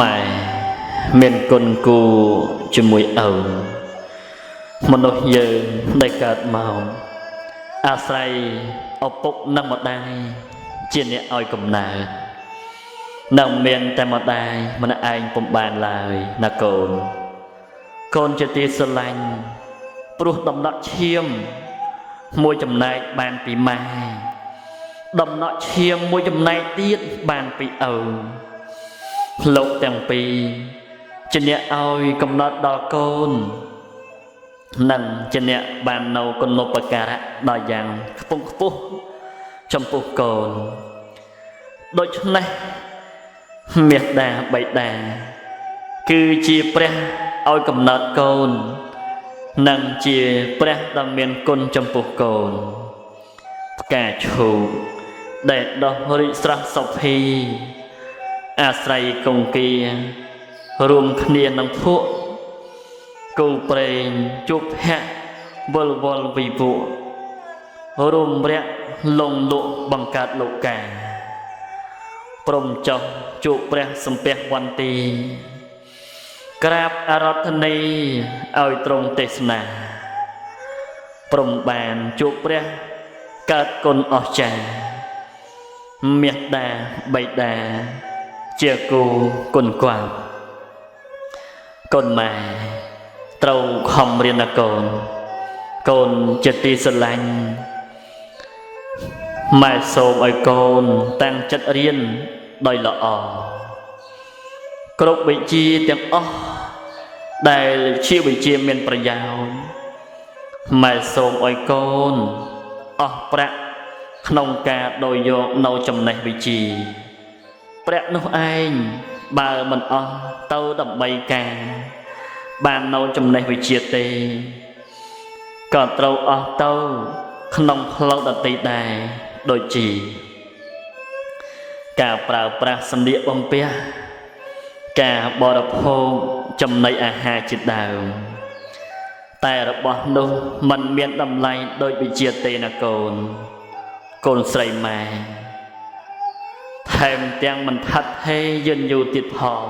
ម៉ែមានគុណគូជាមួយឪមនុស្សយើងដែលកើតមកអាស្រ័យឪពុកនិងម្ដាយជាអ្នកឲ្យកំណើតនឹងមានតែម្ដាយម្នាក់ឯងពុំបានឡើយណាកូនកូនជាទីស្រឡាញ់ព្រោះដំណក់ឈាមមួយចំណែកបានពីម៉ែដំណក់ឈាមមួយចំណែកទៀតបានពីឪលោកទាំងពីរជាអ្នកឲ្យកំណត់ដល់កូននិងជាអ្នកបាននៅគុណូបការៈដល់យ៉ាងខ្ពង់ខ្ពស់ចំពោះកូនដូច្នេះមេដាបិតាគឺជាព្រះឲ្យកំណត់កូននិងជាព្រះដ៏មានគុណចំពោះកូនផ្កាឈូកដែលដុះរីកស្រស់សុភីអាស្រ័យកង្គារួមគ្នានឹងភក់គូប្រេងជួបភៈវល់វល់វិវៈរួមរៈលងលក់បង្កើតលោកាព្រមចុះជួបព្រះសំពះវន្ទីក្រាបអារាធនីឲ្យទ្រង់ទេសនាព្រមបានជួបព្រះកើតគុណអស្ចារ្យមេដាបិតាជាគូគុណគាល់កូនម៉ែត្រូវខំរៀនណាកូនកូនជាទីស្រឡាញ់ម៉ែសូមឲ្យកូនតាំងចិត្តរៀនដោយល្អគ្រប់វិជ្ជាទាំងអស់ដែលជាវិជ្ជាមានប្រយោជន៍ម៉ែសូមឲ្យកូនអស់ប្រាក់ក្នុងការដោយយកនៅចំណេះវិជ្ជាប្រាក់នោះឯងបើមិនអស់ទៅដើម្បីការបាននៅចំណេះវិជ្ជាទេក៏ត្រូវអស់ទៅក្នុងផ្លូវដទៃដែរដូចជា ការប្រើប្រាស់សម្លៀកបំពាក់ការបរិភោគចំណីអាហារជាដើមតែរបស់នោះមិនមានតម្លៃដូចវិជ្ជាទេណាកូនកូនស្រីម៉ែថែមទាំងមិនថិតថេរយឺនយូរទៀតផង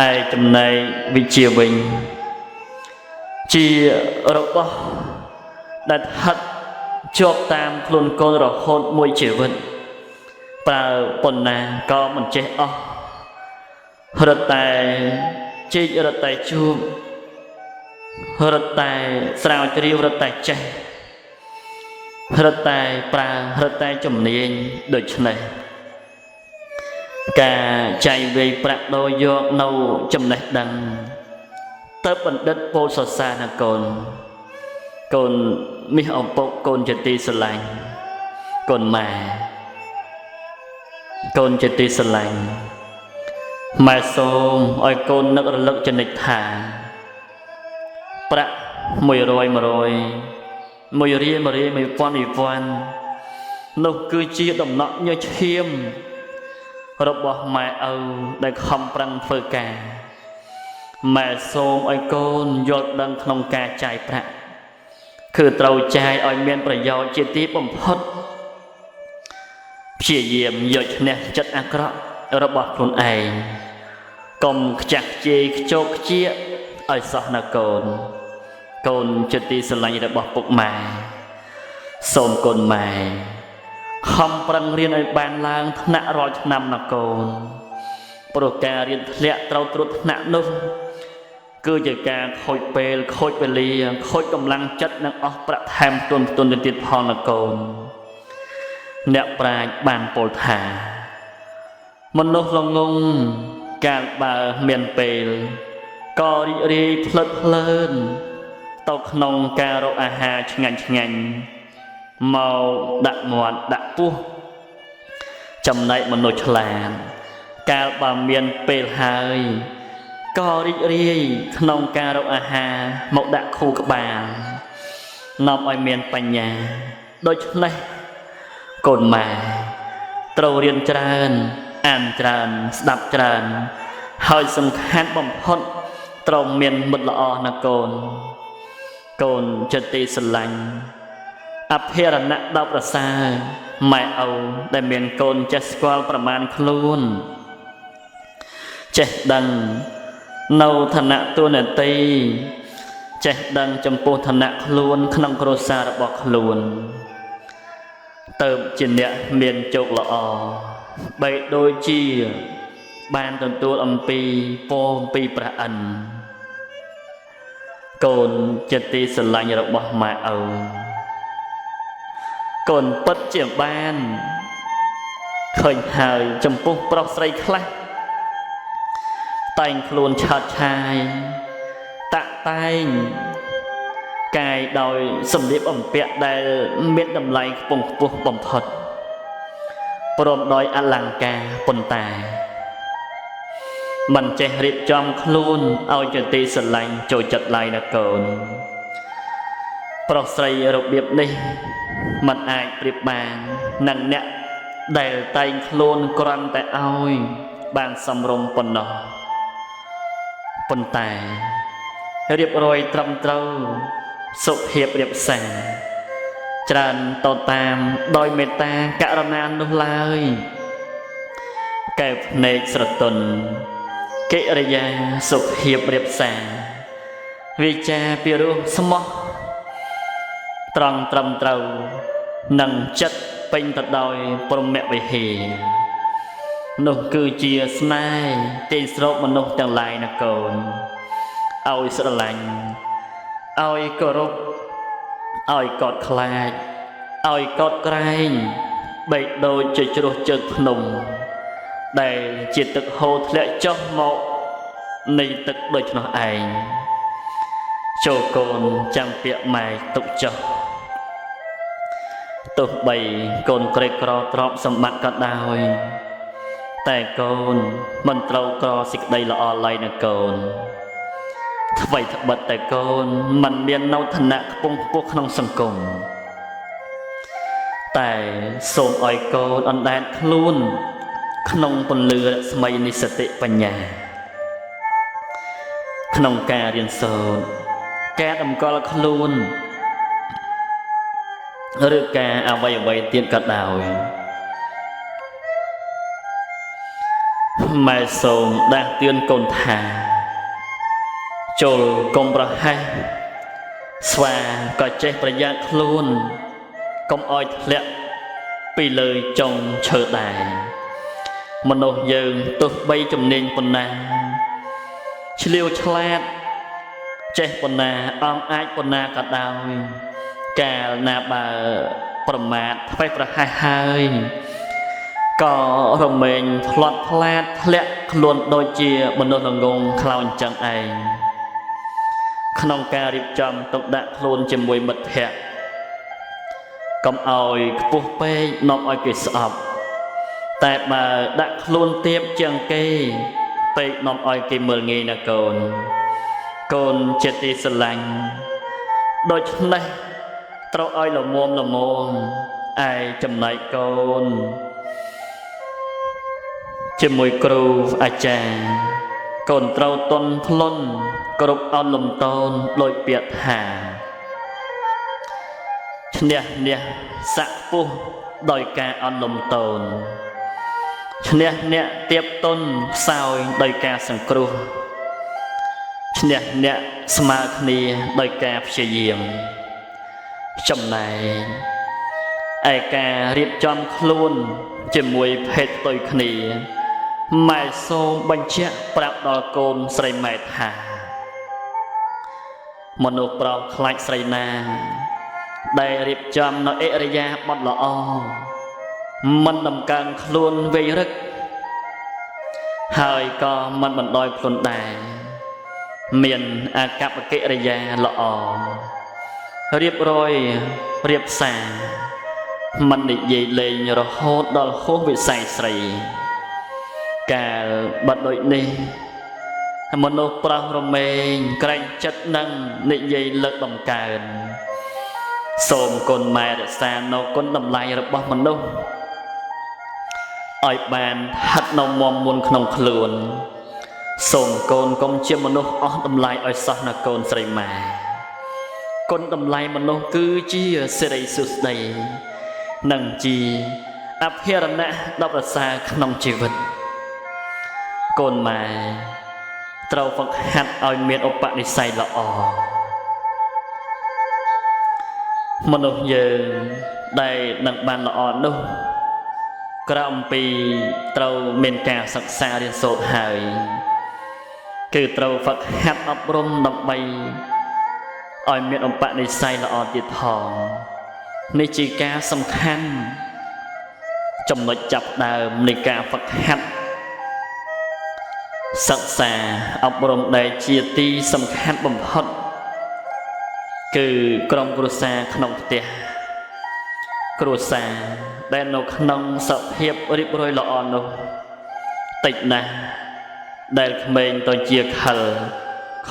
ឯចំណែកវិជ្ជាវិញជារបស់ដែលថិតជាប់តាមខ្លួនកូនរហូតមួយជីវិតប្រើប៉ុណ្ណាក៏មិនចេះអស់រត់តែជីករត់តែជួបរត់តែស្រាវជ្រាវរត់តែចេះរត់តែប្រើរត់តែជំនាញដូច្នេះការចែកវេប្រាក់ដូរយកនៅចំណេះដឹងទៅបណ្ឌិតពោលសរសើរណាកូនកូនមាសអំពុកកូនជាទីស្រឡាញ់កូនម៉ែកូនជាទីស្រឡាញ់ម៉ែសូមឲ្យកូននឹករលឹកចំណិចថាប្រាក់100 100 1រៀល1រៀល1000 1000នោះគឺជាដំណក់ញើសឈាមរបស់ម៉ែឪដែលខំប្រឹងធ្វើការម៉ែសូមឲ្យកូនយល់ដឹងក្នុងការចាយប្រាក់គឺត្រូវចាយឲ្យមានប្រយោជន៍ជាទីបំផុតព្យាយាមយកឈ្នះចិត្តអាក្រក់របស់ខ្លួនឯងកុំខ្ចាស់ខ្ជាយខ្ជោកខ្ជាឲ្យសោះណាកូនកូនជាទីស្រឡាញ់របស់ពុកម៉ែសូមកូនម៉ែខំប្រឹងរៀនឲ្យបានឡើងថ្នាក់រាល់ឆ្នាំណាកូនព្រោះការរៀនធ្លាក់ត្រូវត្រួតថ្នាក់នោះគឺជាការខូចពេលខូចវេលាខូចកម្លាំងចិត្តនិងអស់ប្រាក់ថែមទុនទុនទៀតផងណាកូនអ្នកប្រាជ្ញបានពោលថាមនុស្សល្ងងកាលបើមានពេលក៏រីករាយភ្លិតភ្លើនទៅក្នុងការរកអាហារឆ្ងាញ់ឆ្ងាញ់មកដាក់មាត់ដាក់ពោះចំណែកមនុស្សឆ្លាតកាលបើមានពេលហើយក៏រីករាយក្នុងការរកអាហារមកដាក់ខួរក្បាលនាំឲ្យមានបញ្ញាដូច្នេះកូនម៉ែត្រូវរៀនច្រើនអានច្រើនស្ដាប់ច្រើនហើយសំខាន់បំផុតត្រូវមានមិត្តល្អណាកូនកូនជាទីស្រឡាញ់អភិរណៈដ៏ប្រសើរម៉ែឪដែលមានកូនចេះស្គាល់ប្រមាណខ្លួនចេះដឹងនៅឋានៈតួនាទីចេះដឹងចំពោះឋានៈខ្លួនក្នុងគ្រួសាររបស់ខ្លួនទៅជាអ្នកមានជោគល្អបីដូចជាបានទទួលអំពីពរអំពីព្រះឥន្ទកូនជាទីស្រឡាញ់របស់ម៉ែឪកូនពិតជាបានឃើញហើយចំពោះប្រុសស្រីខ្លះតែងខ្លួនឆើតឆាយតាក់តែងកាយដោយសម្លៀកបំពាក់ដែលមានតម្លៃខ្ពង់ខ្ពស់បំផុតព្រមដោយអលង្ការប៉ុន្តែមិនចេះរៀបចំខ្លួនឲ្យជាទីស្រឡាញ់ចូលចិត្តឡើយណាកូនប្រុសស្រីរបៀបនេះមិនអាចប្រៀបបាននឹងអ្នកដែលតែងខ្លួនគ្រាន់តែឲ្យបានសមរម្យប៉ុណ្ណោះប៉ុន្តែរៀបរយត្រឹមត្រូវសុភាពរៀបសារច្រើនតតាមដោយមេត្តាករុណានោះឡើយកែវភ្នែកស្រទន់កិរិយាសុភាពរៀបសារវាចាពីរោះស្មោះត្រង់ត្រឹមត្រូវនិងចិត្តពេញទៅដោយព្រហ្មវិហារនោះគឺជាស្នេហ៍ទាញស្រោបមនុស្សទាំងឡាយណាកូនឲ្យស្រឡាញ់ឲ្យគោរពឲ្យកោតខ្លាចឲ្យកោតក្រែងបីដូចជាជ្រោះជើងភ្នំដែលជាទឹកហូរធ្លាក់ចុះមកនៃទឹកដូច្នោះឯងចូលកូនចាំពាក្យម៉ែទុកចុះទោះបីកូនក្រីក្រទ្រព្យសម្បត្តិក៏ដោយតែកូនមិនត្រូវក្រសេចក្តីល្អឡើយណាកូនថ្វីត្បិតតែកូនមិនមាននៅឋានៈខ្ពង់ខ្ពស់ក្នុងសង្គម តែសូមឲ្យកូនអណ្ដែតខ្លួនក្នុងពន្លឺរស្មីនៃសតិបញ្ញាក្នុងការរៀនសូត្រការតម្កល់ខ្លួនឬការអ្វីៗទៀតក៏ដោយម៉ែសូមដាស់តឿនកូនថាចូលកុំប្រហែសស្វាក៏ចេះប្រយ័ត្នខ្លួនកុំឲ្យធ្លាក់ពីលើចុងឈើដែរមនុស្សយើងទោះបីជំនាញប៉ុណ្ណាឆ្លៀវឆ្លាតចេះប៉ុណ្ណាអង្អាចប៉ុណ្ណាក៏ដោយកាលណាបើប្រមាទធ្វេសប្រហែសហើយក៏រមែងផ្លាត់ផ្លាតធ្លាក់ខ្លួនដូចជាមនុស្សល្ងងខ្លៅអញ្ចឹងឯងក្នុងការរៀបចំទុកដាក់ខ្លួនជាមួយមិត្តភក្តិកុំឲ្យខ្ពស់ពេកនាំឲ្យគេស្អប់តែបើដាក់ខ្លួនទាបជាងគេពេកនាំឲ្យគេមើលងាយណាកូនកូនជាទីស្រឡាញ់ដូច្នេះត្រូវឲ្យល្មមល្មមឯចំណែកកូនជាមួយគ្រូអាចារ្យកូនត្រូវទន់ភ្លន់គ្រប់អន់លំតូនដោយពាក្យថាឈ្នះអ្នកស័កពុះដោយការអន់លំតូនឈ្នះអ្នកទៀបទន់ខ្សោយដោយការសង្គ្រោះឈ្នះអ្នកស្មើគ្នាដោយការព្យាយាមចំណែកឯការរៀបចំខ្លួនជាមួយភេទផ្ទុយគ្នាម៉ែសូមបញ្ជាក់ប្រាប់ដល់កូនស្រីម៉ែថាមនុស្សប្រុសខ្លាចស្រីណាដែលរៀបចំនៅឥរិយាបថល្អមិនតម្កើងខ្លួនវៃរឹកហើយក៏មិនបណ្ដោយខ្លួនដែរមានអាកប្បកិរិយាល្អរៀបរយរៀបសារមិននិយាយលេងរហូតដល់ហួសវិស័យស្រីកាលបាត់ដូចនេះមនុស្សប្រុសរមែងក្រែងចិត្តនឹងនិយាយលើកដំកើងសូមកូនម៉ែរក្សានៅគុណតម្លៃរបស់មនុស្សឲ្យបានហាត់នៅមមុនក្នុងខ្លួនសូមកូនកុំជាមនុស្សអស់តម្លៃឲ្យសោះណាកូនស្រីម៉ែគុណតម្លៃមនុស្សគឺជាសិរីសួស្តីនិងជាអភិរណៈដ៏ប្រសើរក្នុងជីវិតកូនម៉ែត្រូវហ្វឹកហាត់ឲ្យមានឧបនិស្ស័យល្អមនុស្សយើងដែលនឹងបានល្អនោះក្រៅអំពីត្រូវមានការសិក្សារៀនសូត្រហើយគឺត្រូវហ្វឹកហាត់អប់រំដើម្បីឲ្យមានឧបនិស្ស័យល្អទៀតផងនេះជាការសំខាន់ចំណុចចាប់ដើមនៃការហ្វឹកហាត់សិក្សាអប់រំដែលជាទីសំខាន់បំផុតគឺក្រុមគ្រួសារក្នុងផ្ទះគ្រួសារដែលនៅក្នុងសភាពរៀបរយល្អនោះតិចណាស់ដែលក្មេងទៅជាខិល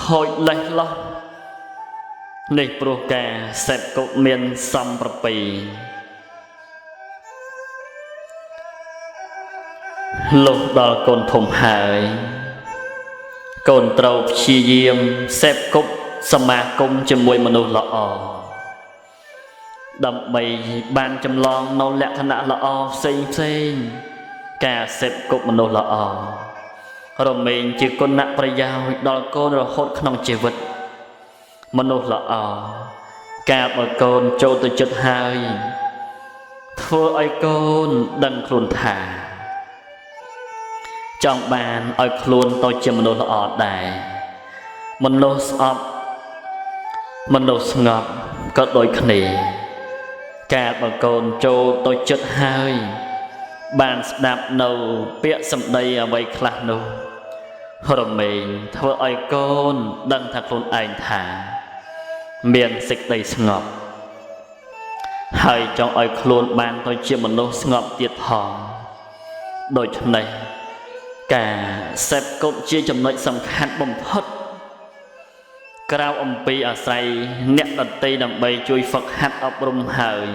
ខូចលេះលោះនេះព្រោះការសេពគប់មានសំប្រពីលុះដល់កូនធំហើយកូនត្រូវព្យាយាមសេពគប់សមាគមជាមួយមនុស្សល្អដើម្បីបានចម្លងនៅលក្ខណៈល្អផ្សេងផ្សេងការសេពគប់មនុស្សល្អរមែងជាគុណប្រយោជន៍ដល់កូនរហូតក្នុងជីវិតមនុស្សល្អកាលបើកូនចូលទៅចិត្តហើយធ្វើឲ្យកូនដឹងខ្លួនថាចង់បានឲ្យខ្លួនទៅជាមនុស្សល្អដែរមនុស្សស្អប់មនុស្សស្ងប់ក៏ដូចគ្នាកាលបើកូនចូលទៅចិត្តហើយបានស្ដាប់នៅពាក្យសម្ដីអ្វីខ្លះនោះរមែងធ្វើឲ្យកូនដឹងថាខ្លួនឯងថាមានសេចក្តីស្ងប់ហើយចង់ឲ្យខ្លួនបានទៅជាមនុស្សស្ងប់ទៀតផងដូច្នេះការសេពគប់ជាចំណុចសំខាន់បំផុតក្រៅអំពីអាស្រ័យអ្នកដទៃដើម្បីជួយហ្វឹកហាត់អប់រំហើយ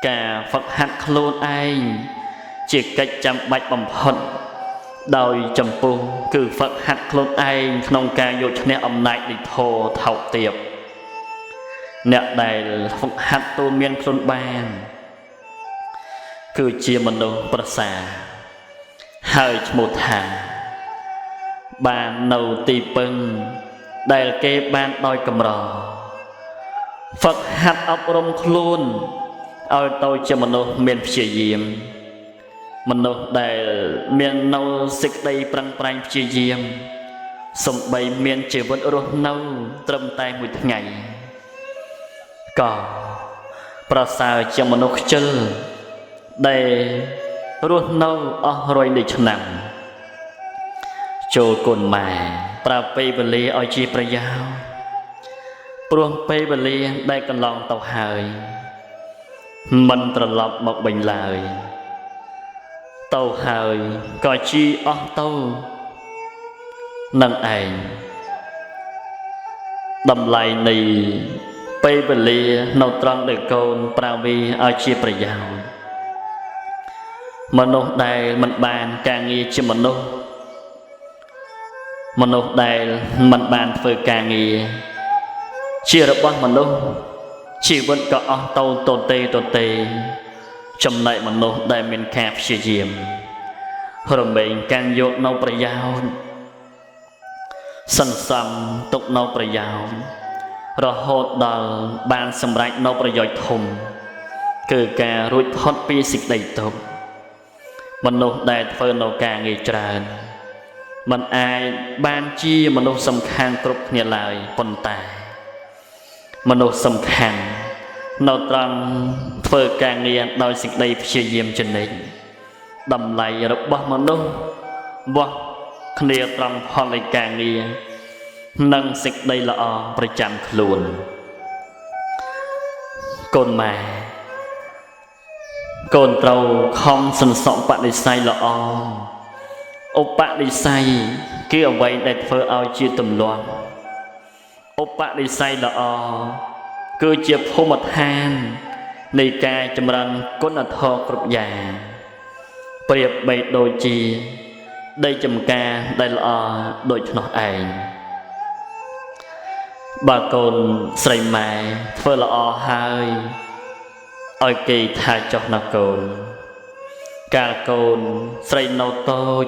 ការហ្វឹកហាត់ខ្លួនឯងជាកិច្ចចាំបាច់បំផុតដោយចំពោះគឺហ្វឹកហាត់ខ្លួនឯងក្នុងការយកឈ្នះអំណាចនៃធម៌ថោកទាបអ្នកដែលហ្វឹកហាត់ទូមានខ្លួនបានគឺជាមនុស្សប្រសើរហើយឈ្មោះថាបាននៅទីពឹងដែលគេបានដោយកម្រហ្វឹកហាត់អប់រំខ្លួនឲ្យទៅជាមនុស្សមានព្យាយាមមនុស្សដែលមាននៅសេចក្តីប្រឹងប្រែងព្យាយាមសំបីមានជីវិតរស់នៅត្រឹមតែមួយថ្ងៃក៏ប្រសើរជាងមនុស្សខ្ជិលដែលរស់នៅអស់រយនៃឆ្នាំចូលគុណម៉ែប្រើពេលវេលាឲ្យជាប្រយោជន៍ព្រោះពេលវេលាដែលកន្លងទៅហើយមិនត្រឡប់មកវិញឡើយទៅហើយក៏ជីអស់ទៅនឹងឯងតម្លៃនៃពេលវេលានៅត្រង់ដែលកូនប្រើវាឲ្យជាប្រយោជន៍មនុស្សដែលមិនបានការងារជាមនុស្សមនុស្សដែលមិនបានធ្វើការងារជារបស់មនុស្សជីវិតក៏អស់ទៅទទេទទេចំណែកមនុស្សដែលមានការព្យាយាមរមែងកាន់យកនៅប្រយោជន៍សន្សំទុកនៅប្រយោជន៍រហូតដល់បានសម្រេចនៅប្រយោជន៍ធំគឺការរួចផុតពីសេចក្តីទុក្ខមនុស្សដែលធ្វើនៅការងារច្រើនមិនអាចបានជាមនុស្សសំខាន់គ្រប់គ្នាឡើយប៉ុន្តែមនុស្សសំខាន់នៅត្រង់ធ្វើការងារដោយសេចក្តីព្យាយាមជានិច្ចតម្លៃរបស់មនុស្សវាស់គ្នាត្រង់ផលនៃការងារនិងសេចក្តីល្អប្រចាំខ្លួនកូនម៉ែកូនត្រូវខំសន្សំបនិស្ស័យល្អឧបនិស្ស័យគឺអ្វីដែលធ្វើឲ្យជាទម្លាប់ឧបនិស្ស័យល្អគឺជាភូមិឋាននៃការចម្រើនគុណធម៌គ្រប់យ៉ាងប្រៀបបីដូចជាដីចំការដែលល្អដូច្នោះឯងបើកូនស្រីម៉ែធ្វើល្អហើយឲ្យគេថាចុះណាកូនកាលកូនស្រីនៅតូច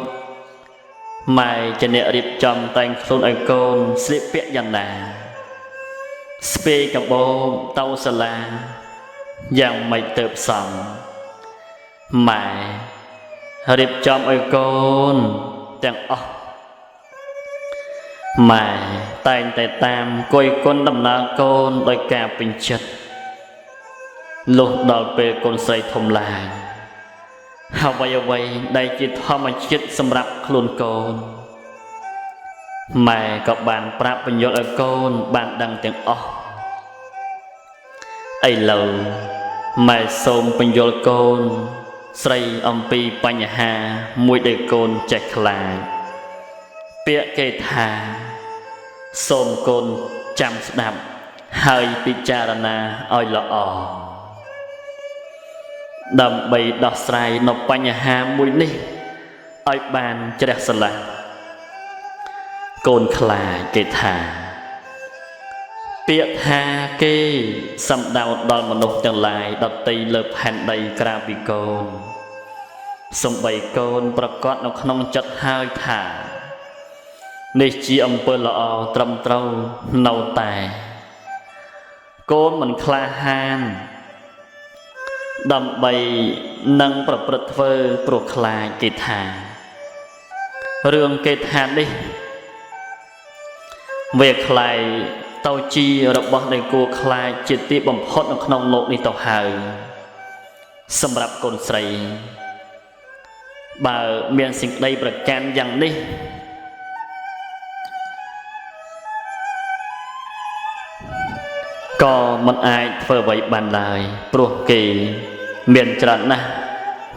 ម៉ែជាអ្នករៀបចំតែងខ្លួនឲ្យកូនស្លៀកពាក់យ៉ាងណាស្ពាយកបោទៅសាលាយ៉ាងម៉េចទៅផ្សំម៉ែរៀបចំឲ្យកូនទាំងអស់ម៉ែតែងតែតាមគយគុណដំណើរកូនដោយការពេញចិត្តលុះដល់ពេលកូនស្រីធំឡើងអ្វីៗដែលជាធម្មជាតិសម្រាប់ខ្លួនកូនម៉ែក៏បានប្រាប់បញ្យល់ឲ្យកូនបានដឹងទាំងអស់ឥឡូវម៉ែសូមបញ្យល់កូនស្រីអំពីបញ្ហាមួយដែលកូនចេះខ្លាចពាក្យគេថាសូមកូនចាំស្ដាប់ហើយពិចារណាឲ្យល្អដើម្បីដោះស្រាយនៅបញ្ហាមួយនេះឲ្យបានជ្រះស្រឡះកូនខ្លាចគេថាពាក្យថាគេសំដៅដល់មនុស្សទាំងឡាយដទៃលើផែនដីក្រៅពីកូនសំបីកូនប្រកាសនៅក្នុងចិត្តហើយថានេះជាអំពើល្អត្រឹមត្រូវនៅតែកូនមិនក្លាហានដើម្បីនឹងប្រព្រឹត្តធ្វើព្រោះខ្លាចគេថារឿងគេថានេះវាខ្លាយទៅជារបស់ដែលគួរខ្លាចជាទីបំផុតនៅក្នុងលោកនេះទៅហើយសម្រាប់កូនស្រីបើមានសេចក្តីប្រកាន់យ៉ាងនេះក៏មិនអាចធ្វើអ្វីបានឡើយព្រោះគេមានច្រើនណាស់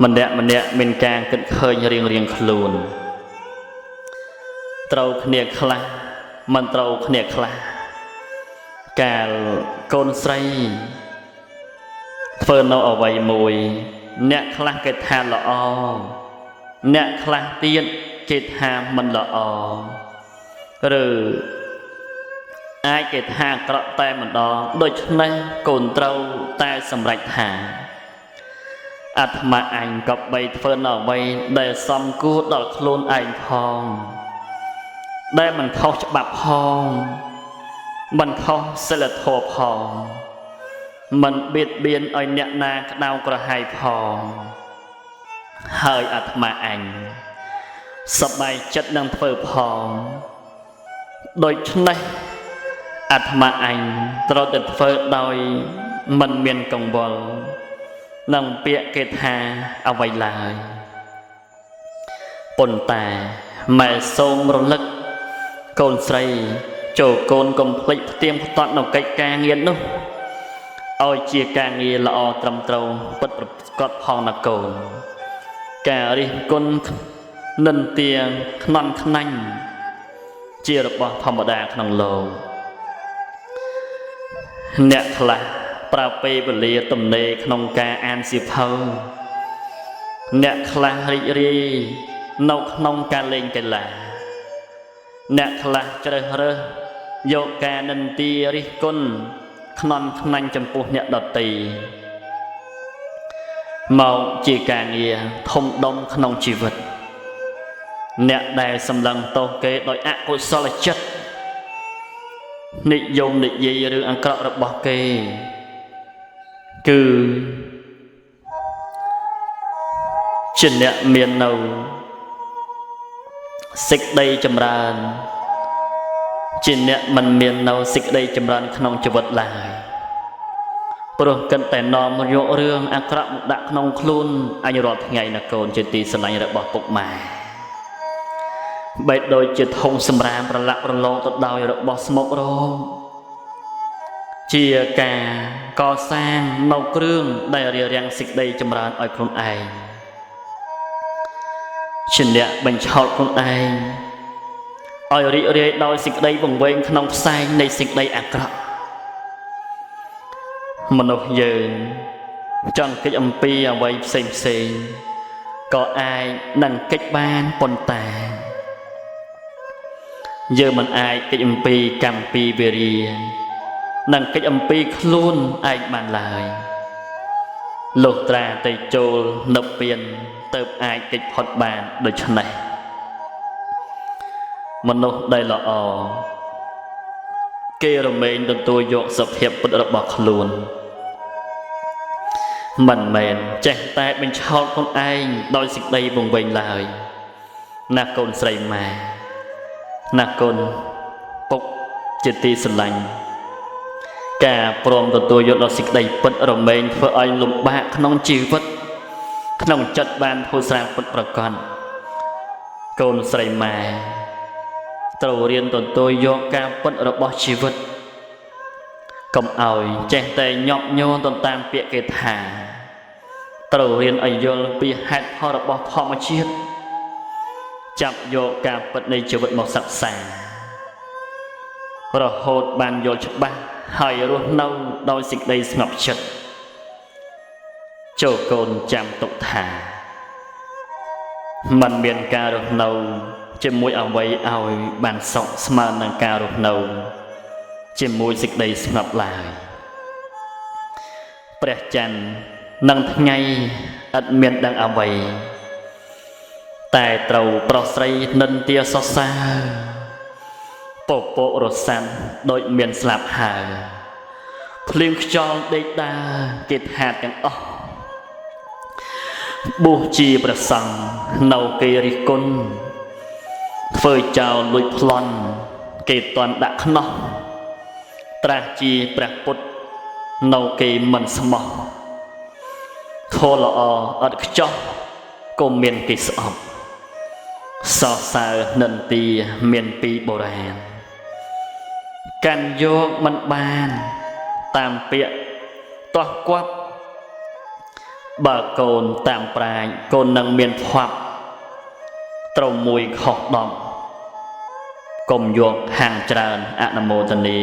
ម្នាក់ម្នាក់មានការគិតឃើញរៀងរៀងខ្លួនត្រូវគ្នាខ្លះមិនត្រូវគ្នាខ្លះកាលកូនស្រី ធ្វើនៅអ្វីមួយអ្នកខ្លះគេថាល្អអ្នកខ្លះទៀតគេថាមិនល្អឬអាចគេថាអាក្រក់តែម្ដងដូច្នេះកូនត្រូវតែសម្រេចថាអាត្មាអញក៏បីធ្វើនៅអ្វីដែលសមគួរដល់ខ្លួនឯងផងដែលមិនខុសច្បាប់ផងមិនខុសសីលធម៌ផងមិនបៀតបៀនឲ្យអ្នកណាក្តៅក្រហាយផងហើយអាត្មាអញសប្បាយចិត្តនឹងធ្វើផងដូច្នេះអាត្មាអញត្រូវតែធ្វើដោយមិនមានកង្វល់នឹងពាក្យគេថាអ្វីឡើយប៉ុន្តែម៉ែសូមរលឹកកូនស្រីចូលកូនកុំភ្លេចផ្ទៀងផ្ទាត់នៅកិច្ចការងារនោះឲ្យជាការងារល្អត្រឹមត្រូវពិតប្រាកដផងណាកូនការរិះគន់និន្ទាខ្នន់ខ្នាញ់ជារបស់ធម្មតាក្នុងលោកអ្នកខ្លះប្រើពេលវេលាទំនេរក្នុងការអានសៀវភៅអ្នកខ្លះរីករាយនៅក្នុងការលេងកីឡាអ្នកខ្លះជ្រើសរើសយកការនិន្ទារិះគន់ខ្នន់ខ្នាញ់ចំពោះអ្នកដទៃមកជាការងារធំដុំក្នុងជីវិតអ្នកដែលសម្លឹងទោសគេដោយអកុសលចិត្តនិយមនិយាយរឿងអាក្រក់របស់គេគឺជាអ្នកមាននៅសេចក្តីចម្រើនជាអ្នកមិនមាននៅសេចក្តីចម្រើនក្នុងជីវិតឡើយព្រោះកិនតែនាំយករឿងអាក្រក់មកដាក់ក្នុងខ្លួនអញរាល់ថ្ងៃណាកូនជាទីស្រឡាញ់របស់ពុកម៉ែបែកដូចជាធុងសម្រាមប្រឡាក់ប្រឡងទៅដោយរបស់ស្មុគរោគជាការកសាងនៅគ្រឿងដែលរារាំងសេចក្តីចម្រើនឲ្យខ្លួនឯងជាអ្នកបញ្ឆោតខ្លួនឯងឲ្យរីករាយដោយសេចក្តីវង្វេងក្នុងផ្សែងនៃសេចក្តីអាក្រក់មនុស្សយើងចង់កិច្ចអំពីអ្វីផ្សេងផ្សេងក៏អាចនឹងកិច្ចបានប៉ុន្តែយើងមិនអាចកិច្ចអំពីកម្មពីវេរានិងកិច្ចអំពីខ្លួនឯងបានឡើយលុះត្រាតែចូលនិព្វានទៅអាចកិច្ចផុតបានដូច្នេះមនុស្សដែលល្អគេរមែងទទួលយកសភាពពិតរបស់ខ្លួនមិនមែនចេះតែបញ្ឆោតខ្លួនឯងដោយសេចក្តីវង្វេងឡើយណាកូនស្រីម៉ែណាកូនពុកជាទីស្រឡាញ់ការព្រមទទួលយកដល់សេចក្តីពិតរមែងធ្វើឲ្យលំបាកក្នុងជីវិតក្នុងចិត្តបានធូរស្រាលពិតប្រាកដកូនស្រីម៉ែត្រូវរៀនទទួលយកការពិតរបស់ជីវិតកុំឲ្យចេះតែញាប់ញ័រទៅតាមពាក្យគេថាត្រូវរៀនឲ្យយល់ពីហេតុផលរបស់ធម្មជាតិចាប់យកការពិតនៃជីវិតមកសិក្សារហូតបានយល់ច្បាស់ហើយរស់នៅដោយសេចក្តីស្ងប់ចិត្តចូលកូនចាំទុកថាមិនមានការរស់នៅជាមួយអ្វីឲ្យបានសុខស្មើនឹងការរស់នៅជាមួយសេចក្តីស្ងប់ឡើយព្រះច័ន្ទនិងថ្ងៃឥតមានដឹងអ្វីតែត្រូវប្រុសស្រីនិន្ទាសរសើរពពករសាន់ដូចមានស្លាប់ហើភ្លៀងខ្យល់ដេកដើរគេថាទាំងអស់បួសជាព្រះសង្ឃនៅគេរិះគន់ធ្វើចោលលួចប្លន់គេតន់ដាក់ខ្នោះត្រាស់ជាព្រះពុទ្ធនៅគេមិនស្មោះធម៌ល្អឥតខ្ចោះក៏មានគេស្អប់សរសើរនិន្ទាមានពីបុរាណកាន់យកមិនបានតាមពាក្យទាស់គប់បើកូនតាមប្រាជ្ញកូននឹងមានភ័ព្វត្រូវមួយខុស10កុំយកហាងច្រើនអនុមោទនា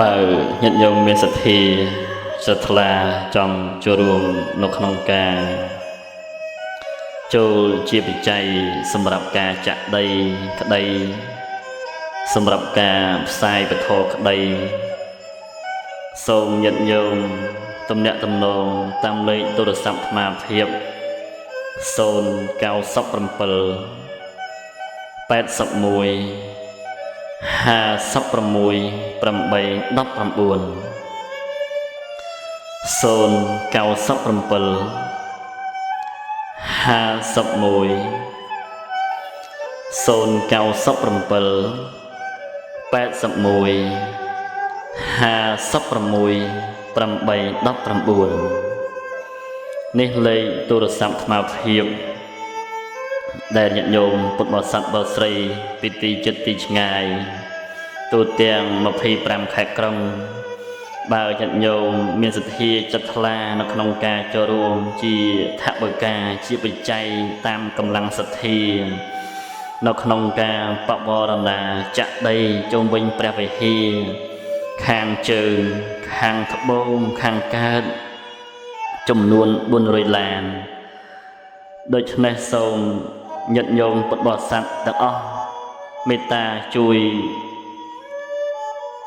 បើញាតិញោមមានសទ្ធាជ្រះថ្លាចង់ចូលរួមនៅក្នុងការចូលជាបច្ច័យសម្រាប់ការចាក់ដីក្តីសម្រាប់ការផ្សាយពធក្តីសូមញាតិញោមទំនាក់ទំនងតាមលេខទូរស័ព្ទអាត្មាភាព097 81 56 819 097 51 097 81 56 819នេះលេខទូរស័ព្ទអាត្មាភាពដែលញាតិញោមពុទ្ធបរិស័ទបរិស្រីពីទីជិតទីឆ្ងាយទូទាំង25ខេត្តក្រុងបើញាតិញោមមានសទ្ធាចិត្តថ្លានៅក្នុងការចូលរួមជាថវិកាជាបច្ច័យតាមកម្លាំងសទ្ធានៅក្នុងការបវរណាចាក់ដីជុំវិញព្រះវិហារខាងជើងខាងត្បូងខាងកើតចំនួន400ឡានដូច្នេះសូមញាតិញោមពុទ្ធបរិស័ទទាំងអស់មេត្តាជួយ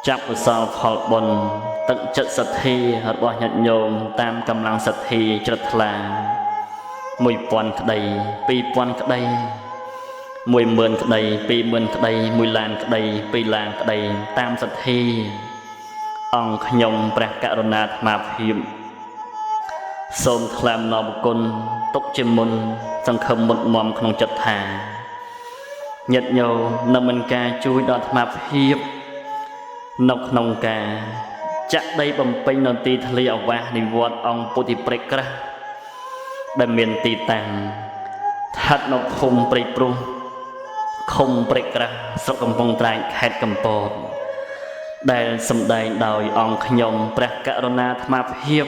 ចាប់កុសលផលបុណ្យទឹកចិត្តសទ្ធារបស់ញាតិញោមតាមកម្លាំងសទ្ធាជ្រះថ្លា1000ក្តី2000ក្តី10000ក្តី20000ក្តី1លានក្តី2លានក្តីតាមសទ្ធាអង្គខ្ញុំព្រះករុណាអាត្មាភាពសូមថ្លែងអំណរគុណទុកជាមុនសង្ឃឹមមុតមមក្នុងចិត្តថាញាតិញោមនៅមិនការជួយដល់អាត្មាភាពនៅក្នុងការចាក់ដីបំពេញនៅទីធ្លាអាវាសនិវត្តន៍អង្គពុទ្ធិព្រែកក្រាស់ដែលមានទីតាំងស្ថិតនៅភូមិព្រៃព្រុសឃុំព្រែកក្រាស់ស្រុកកំពង់ត្រាចខេត្តកំពតដែលសម្ដែងដោយអង្គខ្ញុំព្រះករុណាអាត្មាភាព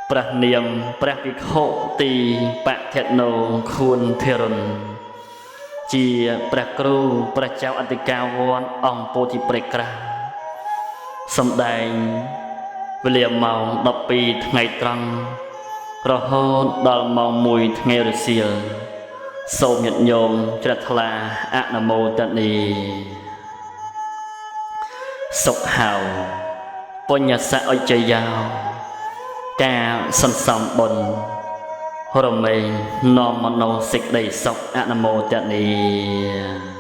ព្រះនាមព្រះភិក្ខុទីបថណោខួនភិរុនជាព្រះគ្រូព្រះចៅអធិការវត្តអង្គពោធិព្រែកក្រាស់សម្ដែងវេលាម៉ោង12ថ្ងៃត្រង់រហូតដល់ម៉ោង1ថ្ងៃរសៀលសូមញាតិញោមជ្រះថ្លាអនុមោទនាសុខហៅបញ្ញសៈអច្ចយោការសន្សំបុណ្យរមែងនាំមកនូវសេចក្តីសុខអនុមោទនា។